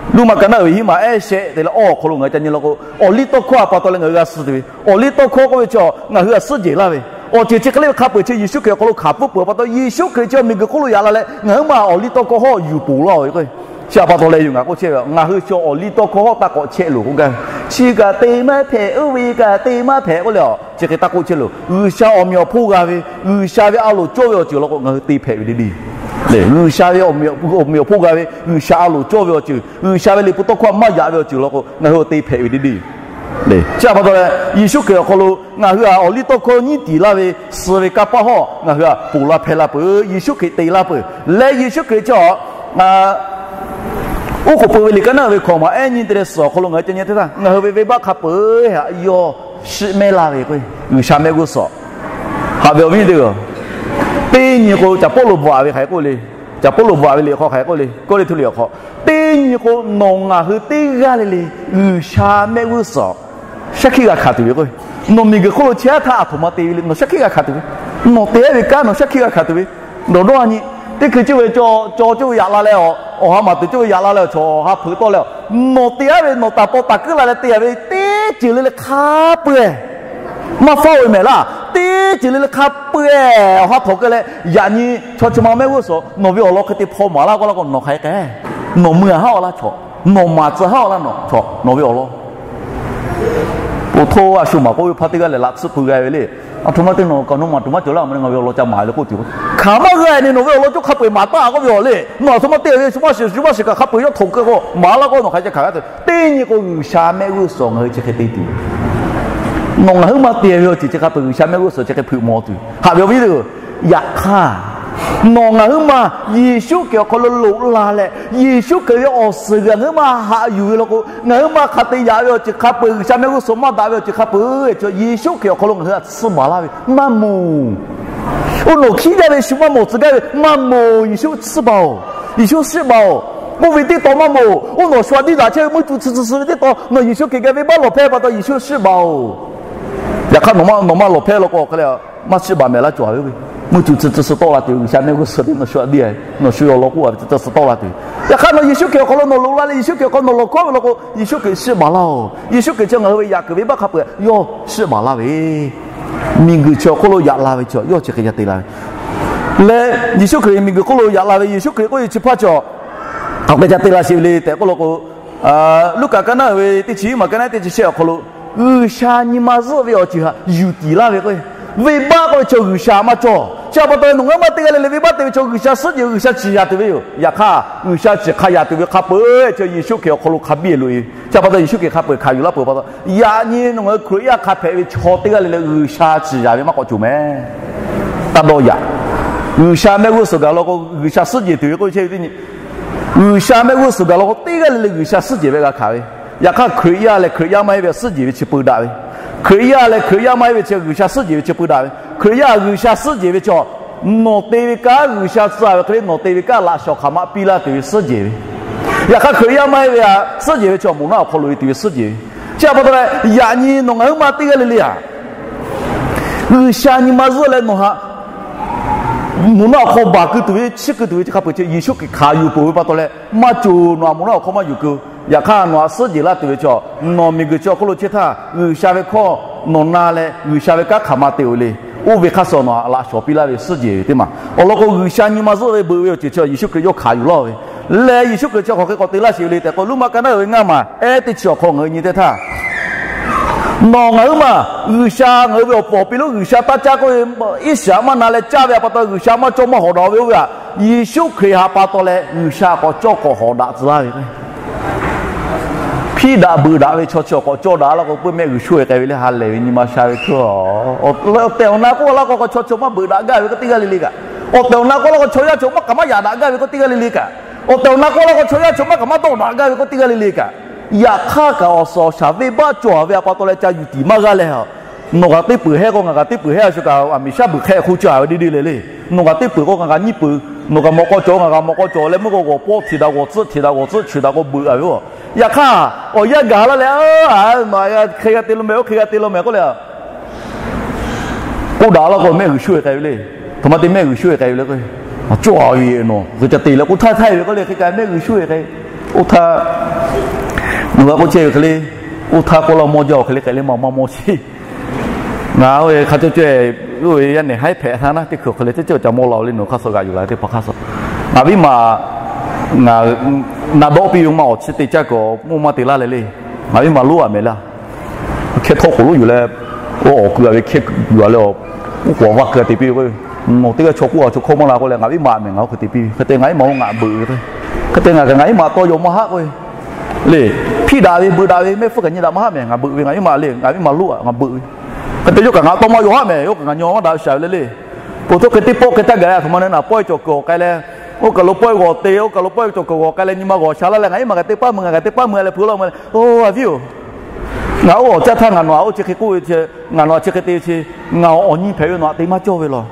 Roˉmaꞈ ka naˆ uiˍ hiˉ maˬ ehˉ shehˆ te leh awˬ hk'aw lo ngaˬ hui ca nyi law k'o, awˬliˇtawˇhkawˇ htaꞈ pa taw leh ngaˬ hui g'a suh tuˬ ve, awˬliˇtawˇhkawˇ k'oˆ ve chaw ngaˬ hui htaꞈ suhˉ jehˬ laˇ ve, awˬ ceuˬ chi hk'e le ve hk'a peu-eˬ chi Yeˍsuˆ Hkriꞈ awˬ hk'aw lo hkanˍ pfuhˇ peuˬ pa taw, Yeˍsuˆ Hkriꞈ chi miˬguiˬ hk'oˆ lo yaꞈ la leh ngaˬ huiˉ ma awˬliˇtawˇhkawˇ hawˉ yuˬ poˬ laˇ ve k'o, chi htaꞈ pa taw leh yoˬ ngaˬ k'oˆ chehˇ ve, ngaˬ hui chi awˬliˇtawˇhkawˇ hawˉ taˇ k'awꞈ chehˇ loˬ k'oˆ gaˇ ve. Chi kaꞈ te maˇ hpehꞈ, oˇ ve kaꞈ te maˇ hpehꞈ k'oˆ leh a, chi hk'e taˇ k'oˆ chehˇ loˬ. G'uiˬsha awˬ meꞈ awˬ hponˇ g'a ve, G'uiˬsha ve a loˍ cawˇ ve awˬ ceuˬ law k'o ngaˬ hui te hpehꞈ ve le le. G'uiˬsha ve awˬ meꞈ awˬ hponˇ g'a ve, G'uiˬsha a loˍ cawˇ ve awˬ ceuˬ, G'uiˬsha ve liꞈ hpu tawˇ hkawˇ maˇ yaꞈ ve awˬ ceuˬ law k'o ngaˬ hui te hpehꞈ ve le le. Chi htaꞈ pa taw leh Yeˍsuˆ Hkriꞈ awˬ hk'aw lo ngaˬ hui htaꞈ awˬliˇtawˇhkawˇ nyiˉ tiˍ laˇ ve suh ve kanˇ paˆ hawˉ ngaˬ hui htaꞈ ponˬ laˇ hpehˇ laˇ peuˬ. Yeˍsuˆ Hkriꞈ te laˇ peuˬ. Leh Yeˍsuˆ Hkriꞈ chi a, oˉ k'oˍ pui ve liꞈ ka naˆ ve hkawꞈ maˬ ehˉ nyi te leh suhˍ awˬ hk'aw lo ngaˬ hui ca nyi teˇ htaˇ, ngaˬ hui ve venˇbaˆ hk'a peu-eˬ htaꞈ yawˇ shiˆ mehˉ laˇ ve k'o, G'uiˬsha mehˆ g'uˇ suhˍ haꞈ ve awˬ viˉ teˇ g'aˇ, teˇ nyi k'o Caˍ Pawˇluꞈ bvuhꞈ ve hk'aˬ hk'e k'oˆ le. Caˍ Pawˇluꞈ bvuhꞈ ve liꞈ hk'aw hk'aˬ hk'e k'oˆ le, Kawˇrenˍhtuˆ liꞈ awˬ hk'aw, teˇ nyi k'o nawˬ ngaˬ hui teˇ g'aˇ le le G'uiˬsha mehˆ g'uˇ suhˍ shaˉ hkiˆ g'a hkanˍ tuˬ ve k'o, nawˬ miˬguiˬ hk'oˆ lo chehˇ htaˇ a htoꞈ ma te ve le, nawˬ shaˉ hkiˆ g'a hkanˍ tuˬ ve, nawˬ te aˉ ve kanˉ nawˬ shaˉ hkiˆ g'a hkanˍ tuˬ ve, nawˬ dawˇ a nyi, teˇ hkui cuˇ ve caw, caw cuˇ ve yaꞈ la leh a, awˬ ha maˬ tuˬ cuˇ ve yaꞈ la leh a, chaw awˬ ha hpeuꞈ tawˆ leh a, nawˬ te aˉ ve nawˬ taˍ paw taˍ kuiˉ la leh te a ve teˇ ceuˬ le le hk'a peu-eˬ maˇ fawˉ ve mehˍ laˇ. Teˇ ceuˬ le le hk'a peu-eˬ awˬ ha htawnˍ keu leh, yaꞈ nyi chaw chi ma mehˆ g'uˇ suhˍ nawˬ ve awˬ lawn hk'e te hpaw maˍ laˇ k'oˆ laˇ k'o, nawˬ hk'aˬ hk'e k'ai, nawˬ mui a haˉ awˬ laˇ chaw, nawˬ maˍ tcuh haˉ awˬ laˇ nawˬ chaw, nawˬ ve awˬ lawn. Oˇ htoˇ, a shu maˬ k'oˆ ve hpaˇ teˇ g'aˇ lehˬ laꞈ tsuhˇ pui g'a ve le. A htoꞈ ma te nawˬ kaꞈ nawˬ maˬ tuˬ maˇ cawˬ laˇ, a ma le ngaˬ ve awˬ lawn ca maˍ le k'oˆ tuˬ, hkanˍ maˇ g'a ni nawˬ ve awˬ lawn cawˇ hk'a peu-eˬ maˍ taˇ k'oˆ ve awˬ le. Nawˬ a htoꞈ ma te ve shu maˇ shiˍ shu maˇ shiˍ kaꞈ hk'a peu-eˬ yawˇ htawnˍ keu k'o maˍ laˇ k'o, nawˬ hk'aˬ hk'e ca hkanˍ g'a tuˬ. Teˇ nyi k'o G'uiˬsha mehˆ g'uˇ suhˍ ngaˬ hui chi hk'e te tuˬ, nawˬ ngaˬ huiˉ maˇ te ve awˬ ceuˬ chi hk'a peu-eˬ G'uiˬsha mehˆ g'uˇ suhˍ chi hk'e hpeuꞈ maw tuˬ haꞈ ve awˬ viˉ teˇ g'aˇ, yaꞈ hk'aˇ nawˬ ngaˬ huiˉ maˬ Yeˍsuˆ Hkriꞈ awˬ hk'aw lo loꞈ la leh, Yeˍsuˆ Hkriꞈ ve awˬ suhˍ g'uiˬ ngaˬ huiˉ maˬ haꞈ yuˬ ve law k'o, ngaˬ huiˉ maˬ hk'a te yaꞈ ve awˬ ceuˬ hk'a peu-eˬ G'uiˬsha mehˆ g'uˇ suhˍ maˇ daꞈ ve awˬ ceuˬ hk'a peu-eˬ Yeˍsuˆ Hkriꞈ awˬ hk'aw lo ngaˬ hui htaꞈ tsuhˇ baˬ laˇ ve maˇ moˍ. Oˇ nawˬ hkiˉ jaˇ ve shu maˇ mawˬ tcuh gaˇ ve maˇ moˍ. Yeˍsuˆ tsuhˇ baˬ-oˬ, Yeˍsuˆ shiˆ baˬ-oˬ. k'oˆ ve teˇ tawn maˇ mawˬ. Oˇ nawˬ shu a diˇ daꞈ chehˇ ve meuˇ tuˬ tsuhˇ tsuhˇ suh ve teˇ tawn nawˬ Yeˍsuˆ Hkriꞈ geh venˇbaˆ lawˬ hpehˇ pa taw Yeˍsuˆ shiˆ baˬ-oˬ. Yaꞈ hk'aˇ nawˬ maˇ, nawˬ maˇ lawˬ hpehˇ law k'o hk'e leh maˇ shiˆ baˬ mehˍ laˇ cawˬ ve. Meuˇ tuˬ tsuhˇ tsuhˇ suh tawˆ la tuˬ ve G'uiˬsha mehˆ g'uˇ suhˍ teˇ nawˬ shu a diˇ, nawˬ shu awˬ lawn k'oˆ a ve tsuhˇ tsuhˇ suh tawˆ la tuˬ ve. Yaꞈ hk'aˇ nawˬ Yeˍsuˆ Hkriꞈ awˬ hk'aw lo nawˬ loꞈ la leh Yeˍsuˆ Hkriꞈ awˬ hk'aw nawˬ lawˬ hkawˉ ve law k'o Yeˍsuˆ Hkriꞈ shiˆ baˬ laˇ-oˬ. Yeˍsuˆ Hkriꞈ chi ngaˬ hui ve yaꞈ kuiˬ venˇbaˆ hk'a peuˬ yawˇ shiˆ baˬ laˇ ve, miˬguiˬ chi awˬ hk'oˆ lo yaꞈ la ve chaw yawˇ chi hk'e ca te la ve leh, Yeˍsuˆ Hkriꞈ miˬguiˬ hk'oˆ lo yaꞈ la ve Yeˍsuˆ Hkriꞈ k'oˆ ve chi hpaˇ chaw hk'aˬ hk'e ca te la sheˍ ve le tehꞈ k'oˆ law k'o, Luˉkaꞈ ka naˉ ve teˇ chi maˬ ka naˉ teˇ chi shehˆ awˬ hk'aw lo G'uiˬsha nyi ma zuhˆ ve awˬ ceuˬ htaꞈ yuˬ tiˍ laˇ ve k'o, venˇbaˆ k'oˆ ve chaw G'uiˬsha maˇ cawˬ. Chi pa taw leh nawˬ ngaˬ hui maˇ teˇ g'aˇ le le venˇbaˆ te ve chaw G'uiˬsha suhˉ jehˬ, G'uiˬsha ciˍ yaˍ tuˬ ve yoˬ. Yaꞈ hk'aˇ G'uiˬsha ciˍ hk'a yaˍ tuˬ ve hk'a peuˬ chi Yeˍsuˆ Hkriꞈ awˬ hk'aw lo hk'a biˇ loꞈ e. Chi pa taw Yeˍsuˆ Hkriꞈ hk'a peuˬ hkanˍ yuˬ laˇ peuˬ pa taw, yaꞈ nyi nawˬ ngaˬ hui Hkriꞈ yaˇ hk'a hpehꞈ ve chaw teˇ g'aˇ le le G'uiˬsha ciˍ yaˍ ve maˇ k'awꞈ cawˬ mehˍ. Taˇ dawˇ yaꞈ. G'uiˬsha mehˆ g'uˇ suhˍ gaˬ law k'o G'uiˬsha suhˉ jehˬ tuˬ ve k'oˆ ve chehˇ ve teˇ nyi G'uiˬsha mehˆ g'uˇ suhˍ gaˬ law k'o teˇ g'aˇ le le G'uiˬsha suhˉ jehˬ ve g'a hkanˍ ve. Yaꞈ hk'aˇ Hkriꞈ yaˇ leh Hkriꞈ yaˇ maˇ heˆ ve suhˉ jehˬ ve chi peu daꞈ ve. Hkriꞈ yaˇ leh Hkriꞈ yaˇ maˇ heˆ ve chi G'uiˬsha suhˉ jehˬ ve chi peu daꞈ ve. Hkriꞈ yaˇ G'uiˬsha suhˉ jehˬ ve chaw, nawˬ te ve kanˉ G'uiˬsha tcuh ve hk'e le nawˬ te ve kanˉ laꞈ shawˍ hk'aˬ ma piˇ laˇ tuˬ ve suhˉ jehˬ ve. Yaꞈ hk'aˇ Hkriꞈ yaˇ maˇ heˆ ve htaꞈ suhˉ jehˬ ve chaw moˍ naˆ awˬ hk'aw lo e tuˬ ve suhˉ jehˬ ve. Chi pa taw leh yaꞈ nyi nawˬ ngaˬ hui maˇ teˇ g'aˇ le le a G'uiˬsha nyi ma zuhˆ leh nawˬ htaꞈ moˍ naˆ awˬ hk'aw baˬ keu tuˬ ve chiˇ keu tuˬ ve chi hk'a peuˬ chi Yeˍsuˆ Hkriꞈ hkanˍ yuˬ peuˬ ve pa taw leh maˇ cawˬ. Nawˬ htaꞈ moˍ naˆ awˬ hk'aw maˇ yuˬ keu. Yaꞈ hk'aˇ nawˬ htaꞈ suhˉ jehˬ laˇ tuˬ ve chaw, nawˬ miˬguiˬ chi awˬ hk'oˆ lo chehˇ htaˇ G'uiˬsha ve hkawˇ nawˬ na leh G'uiˬsha ve kanˉ hk'aˬ ma te-o le. Oˇ ve hk'aˇ suh nawˬ htaꞈ laꞈ shawˍ piˇ laˇ ve suhˉ jehˬ ve teˇ maˬ. Awˬ lawn k'o G'uiˬsha nyi ma zuhˆ ve beuꞈ ve awˬ ceuˬ chi Yeˍsuˆ Hkriꞈ yawˇ hkanˍ yuˬ laˇ ve leh Yeˍsuˆ Hkriꞈ chi hk'aˬ hk'e k'awꞈ te laˇ sheˍ ve le tehꞈ k'o Luˉmaꞈ ka naˉ uiˍ ve ngaˇ maˬ ehˉ teˇ chi awˬ hk'aw ngaˬ hui nyi teˇ htaˇ Nawˬ ngaˬ huiˉ maˬ G'uiˬsha ngaˬ hui ve awˬ pfuhˍ awˬ pi lonˉ G'uiˬsha taˇ caˇ k'oˆ ve, Iˉsaˍreˍlaˆ maˇ na leh caˇ ve htaꞈ pa taw G'uiˬsha maˇ cawˇ maˇ hawꞈ daꞈ ve oˇ ve htaꞈ Yeˍsuˆ Hkriꞈ htaꞈ pa taw leh G'uiˬsha k'awꞈ cawˇ k'awꞈ hawꞈ daꞈ tcuh laˇ ve k'o, hpiˇ daꞈ beuꞈ daꞈ ve chaw chi awˬ k'awꞈ cawˇ daꞈ laˇ k'o, peuˇ mehˆ g'uiˬ sho e k'ai ve le, ha lehˬ ve nyi ma sha ve hkui-a. Awˬ tehˬ awˬ na k'oˆ laˇ k'o, chaw chi maˇ beuꞈ daꞈ gaˇ ve k'o teˇ g'aˇ le le kaꞈ, awˬ tehˬ awˬ na k'oˆ laˇ k'o, chaw yaˇ chi maˇ kaꞈ maˇ yaꞈ daꞈ gaˇ ve k'o teˇ g'aˇ le le kaꞈ, awˬ tehˬ awˬ na k'oˆ laˇ k'o, chaw yaˇ chi maˇ kaꞈ maˇ dawˆ daꞈ gaˇ ve k'o teˇ g'aˇ le le kaꞈ, yaꞈ hk'aˇ kaꞈ awˬ suhˍ awˬ shaˍ venˇbaˆ cawˬ ve htaꞈ pa taw leh ca yuˬ tiˍ maˇ g'aˇ leh, nawˬ kaꞈ teˇ peuˬ hehˉ k'o, ngaˬ kaꞈ teˇ peuˬ hehˉ a shu kaꞈ, aˬ miˍ shaˉ beuꞈ hk'ehˆ hk'oˆ caˇ ve deˇ deˇ le le. Nawˬ kaꞈ teˇ peuˬ k'o, ngaˬ kaꞈ nyiˇ peuˬ, nawˬ kaꞈ mawꞈ k'aw cawˬ, ngaˬ kaꞈ mawꞈ k'aw cawˬ leh, meuˇ k'o g'awˬ pawˆ htiꞈ daꞈ g'awˬ tcuhˆ htiꞈ daꞈ g'awˬ tcuhˆ htiꞈ daꞈ k'o beuꞈ a ve-o. Yaꞈ hk'aˇ awˬ yanˇ gaˬ la leh, hk'e g'a te lo mehˍ, oˇ hk'e g'a te lo mehˍ k'oˆ leh, k'oˆ daꞈ laˇ k'o mehˆ g'uiˬ sho e k'ai ve le. Htoꞈ ma te mehˆ g'uiˬ sho e k'ai ve le k'o, cawˇ ve nawˬ g'uiˬ ca te leh k'oˆ htaˇ htaˇ ve k'oˆ leh hk'e k'ai mehˆ g'uiˬ sho e k'ai. Oˇ htaˇ nawˬ g'a k'oˆ chehˇ ve hk'e le, oˇ htaˇ k'oˆ laˇ mawˇ jaˇ-oˬ hk'e le k'ai leh maˇ maˇ mawˇ sheˍ. Ngaˬ oˇ ve hk'a cawˇ caweh, oˇ ve yaˇ nehˬ haiˉ hpehꞈ htaˇ naˉ teˇ hkui hk'e le cawˇ cawˇ ca mawˇ la-o le, nawˬ hk'aˇ suh g'aꞈ yuˬ la teˇ hpaˍ hk'aˇ suh. Ngaˬ viˉ maˬ, ngaˬ na dawˆ piˇ ve maˇ awˬ chi te caˇ kuiˬ mvuhˇ maˇ te laˇ leh le. Ngaˬ viˉ maˬ lonˉ a mehˍ laˇ. Hkehˇ htawˇ k'oˍ lonˉ yuˬ leh, oˇ awˬ keu a ve hkehˇ yuˬ a leh, oˇ k'awꞈ vaˇ keu te piˇ ve k'o, nawˬ teˇ g'aˇ chaw k'oˆ a chaw hkawˇ maˇ la k'oˆ leh, ngaˬ viˉ maˬ a mehˍ ngaˬ oˇ hk'e te piˇ ve. Hk'e te ngaˬ viˉ maˬ oˇ ngaˬ beuꞈ ve k'o, hk'e te ngaˬ kaꞈ ngaˬ viˉ maˬ tawˇ yaw maˇ haˆ k'oˆ ve le. Hpiˇ daꞈ ve beuꞈ daꞈ ve mehˆ hpfuhˇ kaꞈ nyi daꞈ maˇ haˆ mehˍ, ngaˬ beuꞈ ve ngaˬ viˉ maˬ le, ngaˬ viˉ maˬ lonˉ a ngaˬ beuꞈ ve. Hk'e te yawˇ kaꞈ ngaˬ tawˇ maˇ yaw haˆ mehˍ, yawˇ kaꞈ ngaˬ nyi maˇ daꞈ ve shaˍ ve le le. Peuˬ htaˇ hk'e teˇ pawˆ hk'e htaˇ gaˬ a htoꞈ ma ne naˬ pawehˇ cawˬ kuiˬ awˬ k'ai leh, oˇ kaˬ lo pawehˇ g'awˬ te, oˇ kaˬ lo pawehˇ cawˬ kuiˬ g'awˬ k'ai leh nyi ma g'awˬ sha laˇ leh, ngaˬ viˉ maˬ kaꞈ teˇ paˉ mui, ngaˬ kaꞈ teˇ paˉ mui leh peuˬ laˇ ma leh, oˇ a viˉ-oˬ, ngaˬ oˇ awˬ caˇ htaˇ ngaˬ nawˬ htaꞈ oˇ chi hk'e k'oˆ ve, ngaˬ nawˬ htaꞈ chi hk'e te ve chi, ngaˬ awˬ nyi hpehꞈ ve nawˬ htaꞈ te maˇ cawˇ ve law.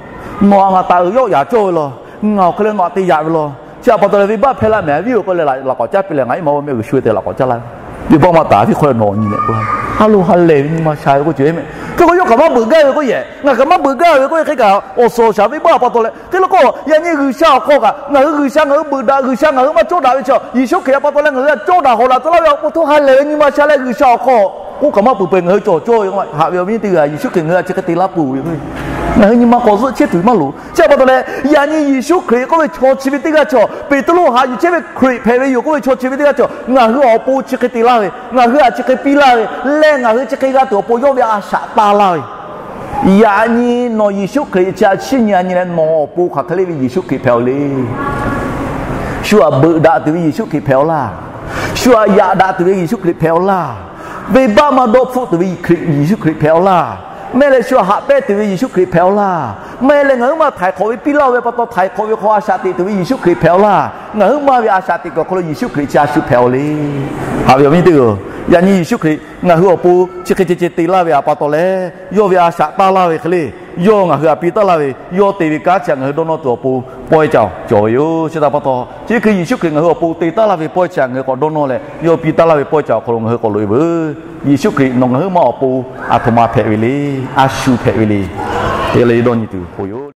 Nawˬ htaꞈ ngaˬ taˍ uiˍ yawˆ yaꞈ cawˇ ve law. Ngaˬ awˬ hk'e leh nawˬ htaꞈ te yaꞈ ve law. Chi htaꞈ pa taw leh venˇbaˆ hpehˇ laˇ mehˍ, a viˉ-oˬ k'oˆ leh laꞈ k'awꞈ caˇ piˇ leh, ngaˬ viˉ maˬ oˇ mehˆ g'uiˬ sho e te laꞈ k'awꞈ caˇ laˇ ve. Venˇbaˆ maˇ taˍ a viˉ hk'aw leh nawˬ awˬ nyi leh k'oˆ laˇ. Ha lo ha lehˬ ve nyi ma sha ve k'oˆ ceuˬ mehˍ. Hk'e k'o yawˇ kaꞈ maˇ beuꞈ gaˇ ve k'oˆ yehˬ, ngaˬ kaꞈ maˇ beuꞈ gaˇ ve k'oˆ yehˬ hk'e kaꞈ, awˬ suhˍ awˬ shaˍ venˇbaˆ a pa taw leh hk'e le k'o, yaꞈ nyi G'uiˬsha awˬ hk'aw kaꞈ ngaˬ hui G'uiˬsha ngaˬ hui beuꞈ daꞈ, G'uiˬsha ngaˬ hui maˇ cawˇ daꞈ ve chi, Yeˍsuˆ Hkriꞈ a pa taw leh ngaˬ hui a cawˇ daꞈ hawꞈ daꞈ tcuh laˇ ve awˬ pon htaˇ ha lehˬ ve nyi ma sha leh G'uiˬsha awˬ hk'aw k'oˆ kaꞈ maˇ peuˬ peuˬ ngaˬ hui cawˬ cawˇ ve haꞈ ve awˬ viˉ teˇ g'aˇ Yeˍsuˆ Hkriꞈ ngaˬ hui a chi hk'e te laˇ peuˬ ve k'o, ngaˬ hui nyi ma k'awꞈ zuhˆ chehˇ tuˬ maˇ loˍ. Chi htaꞈ pa taw leh, yaꞈ nyi Yeˍsuˆ Hkriꞈ k'oˆ ve chaw chi ve teˇ g'aˇ chaw, Peˍtruˆ haꞈ yuˬ chehˇ ve Hkriꞈ hpehꞈ ve yoˬ k'oˆ ve chaw chi ve teˇ g'aˇ chaw, ngaˬ hui awˬ pon chi hk'e te laˇ ve, ngaˬ hui htaꞈ chi hk'e piˇ laˇ ve leh, ngaˬ hui chi hk'e g'a tuˬ awˬ pon yawˇ ve a shaꞈ taˇ laˇ ve. Yaꞈ nyi nawˬ Yeˍsuˆ Hkriꞈ chi a chiˇ nyi a nyi leh nawˬ awˬ pon hk'aˬ hk'e le ve Yeˍsuˆ Hkriꞈ hpehꞈ-oˬ le. Shu htaꞈ beuꞈ daꞈ tuˬ ve Yeˍsuˆ Hkriꞈ hpehꞈ-oˬ laˇ. Shu htaꞈ yaꞈ daꞈ tuˬ ve Yeˍsuˆ Hkriꞈ hpehꞈ-oˬ laˇ. Venˇbaˆ maˇ dawˇ hpfuhˆ tuˬ ve Hkriꞈ, Yeˍsuˆ Hkriꞈ hpehꞈ-oˬ laˇ. Mehˆ leh shu htaꞈ haꞈ pehnˇ tuˬ ve Yeˍsuˆ Hkriꞈ hpehꞈ-oˬ laˇ. Mehˆ leh ngaˬ huiˉ maˬ htaiˍ hk'awꞈ ve piˇ laˇ-oˬ ve pa taw, htaiˍ hk'awꞈ ve hk'aw a shaꞈ teꞈ tuˬ ve Yeˍsuˆ Hkriꞈ hpehꞈ-oˬ laˇ. Ngaˬ huiˉ maˇ ve a shaꞈ teꞈ kuiˬ awˬ hk'aw lo Yeˍsuˆ Hkriꞈ chi a shu hpehꞈ-oˬ le. Haꞈ ve awˬ viˉ teˇ g'aˇ, yaꞈ nyi Yeˍsuˆ Hkriꞈ ngaˬ hui awˬ pon chi hk'e ceh ceh te laˇ ve htaꞈ pa taw leh, yawˇ ve a shaꞈ taˇ laˇ ve hk'e le. Yawˇ ngaˬ hui htaꞈ piˇ taˉ laˇ ve, yawˇ te ve kanˉ chi htaꞈ ngaˬ hui dawˇ nawˇ tuˬ awˬ pon pawehˇ caˇ cawˬ ve yoˬ. Chi htaꞈ pa taw, chi hk'e Yeˍsuˆ Hkriꞈ ngaˬ hui awˬ pon te taˉ laˇ ve pawehˇ chi htaꞈ ngaˬ hui k'awꞈ dawˇ nawˇ leh, yawˇ piˇ taˉ laˇ ve pawehˇ chi awˬ hk'aw lo ngaˬ hui k'awꞈ loꞈ e veuˬ. Yeˍsuˆ Hkriꞈ nawˬ ngaˬ hui ma awˬ pon aˬ htoꞈ ma hpehꞈ ve le, a shu hpehꞈ ve le, te leh dawˇ nyi tuˬ k'oˆ yoˬ.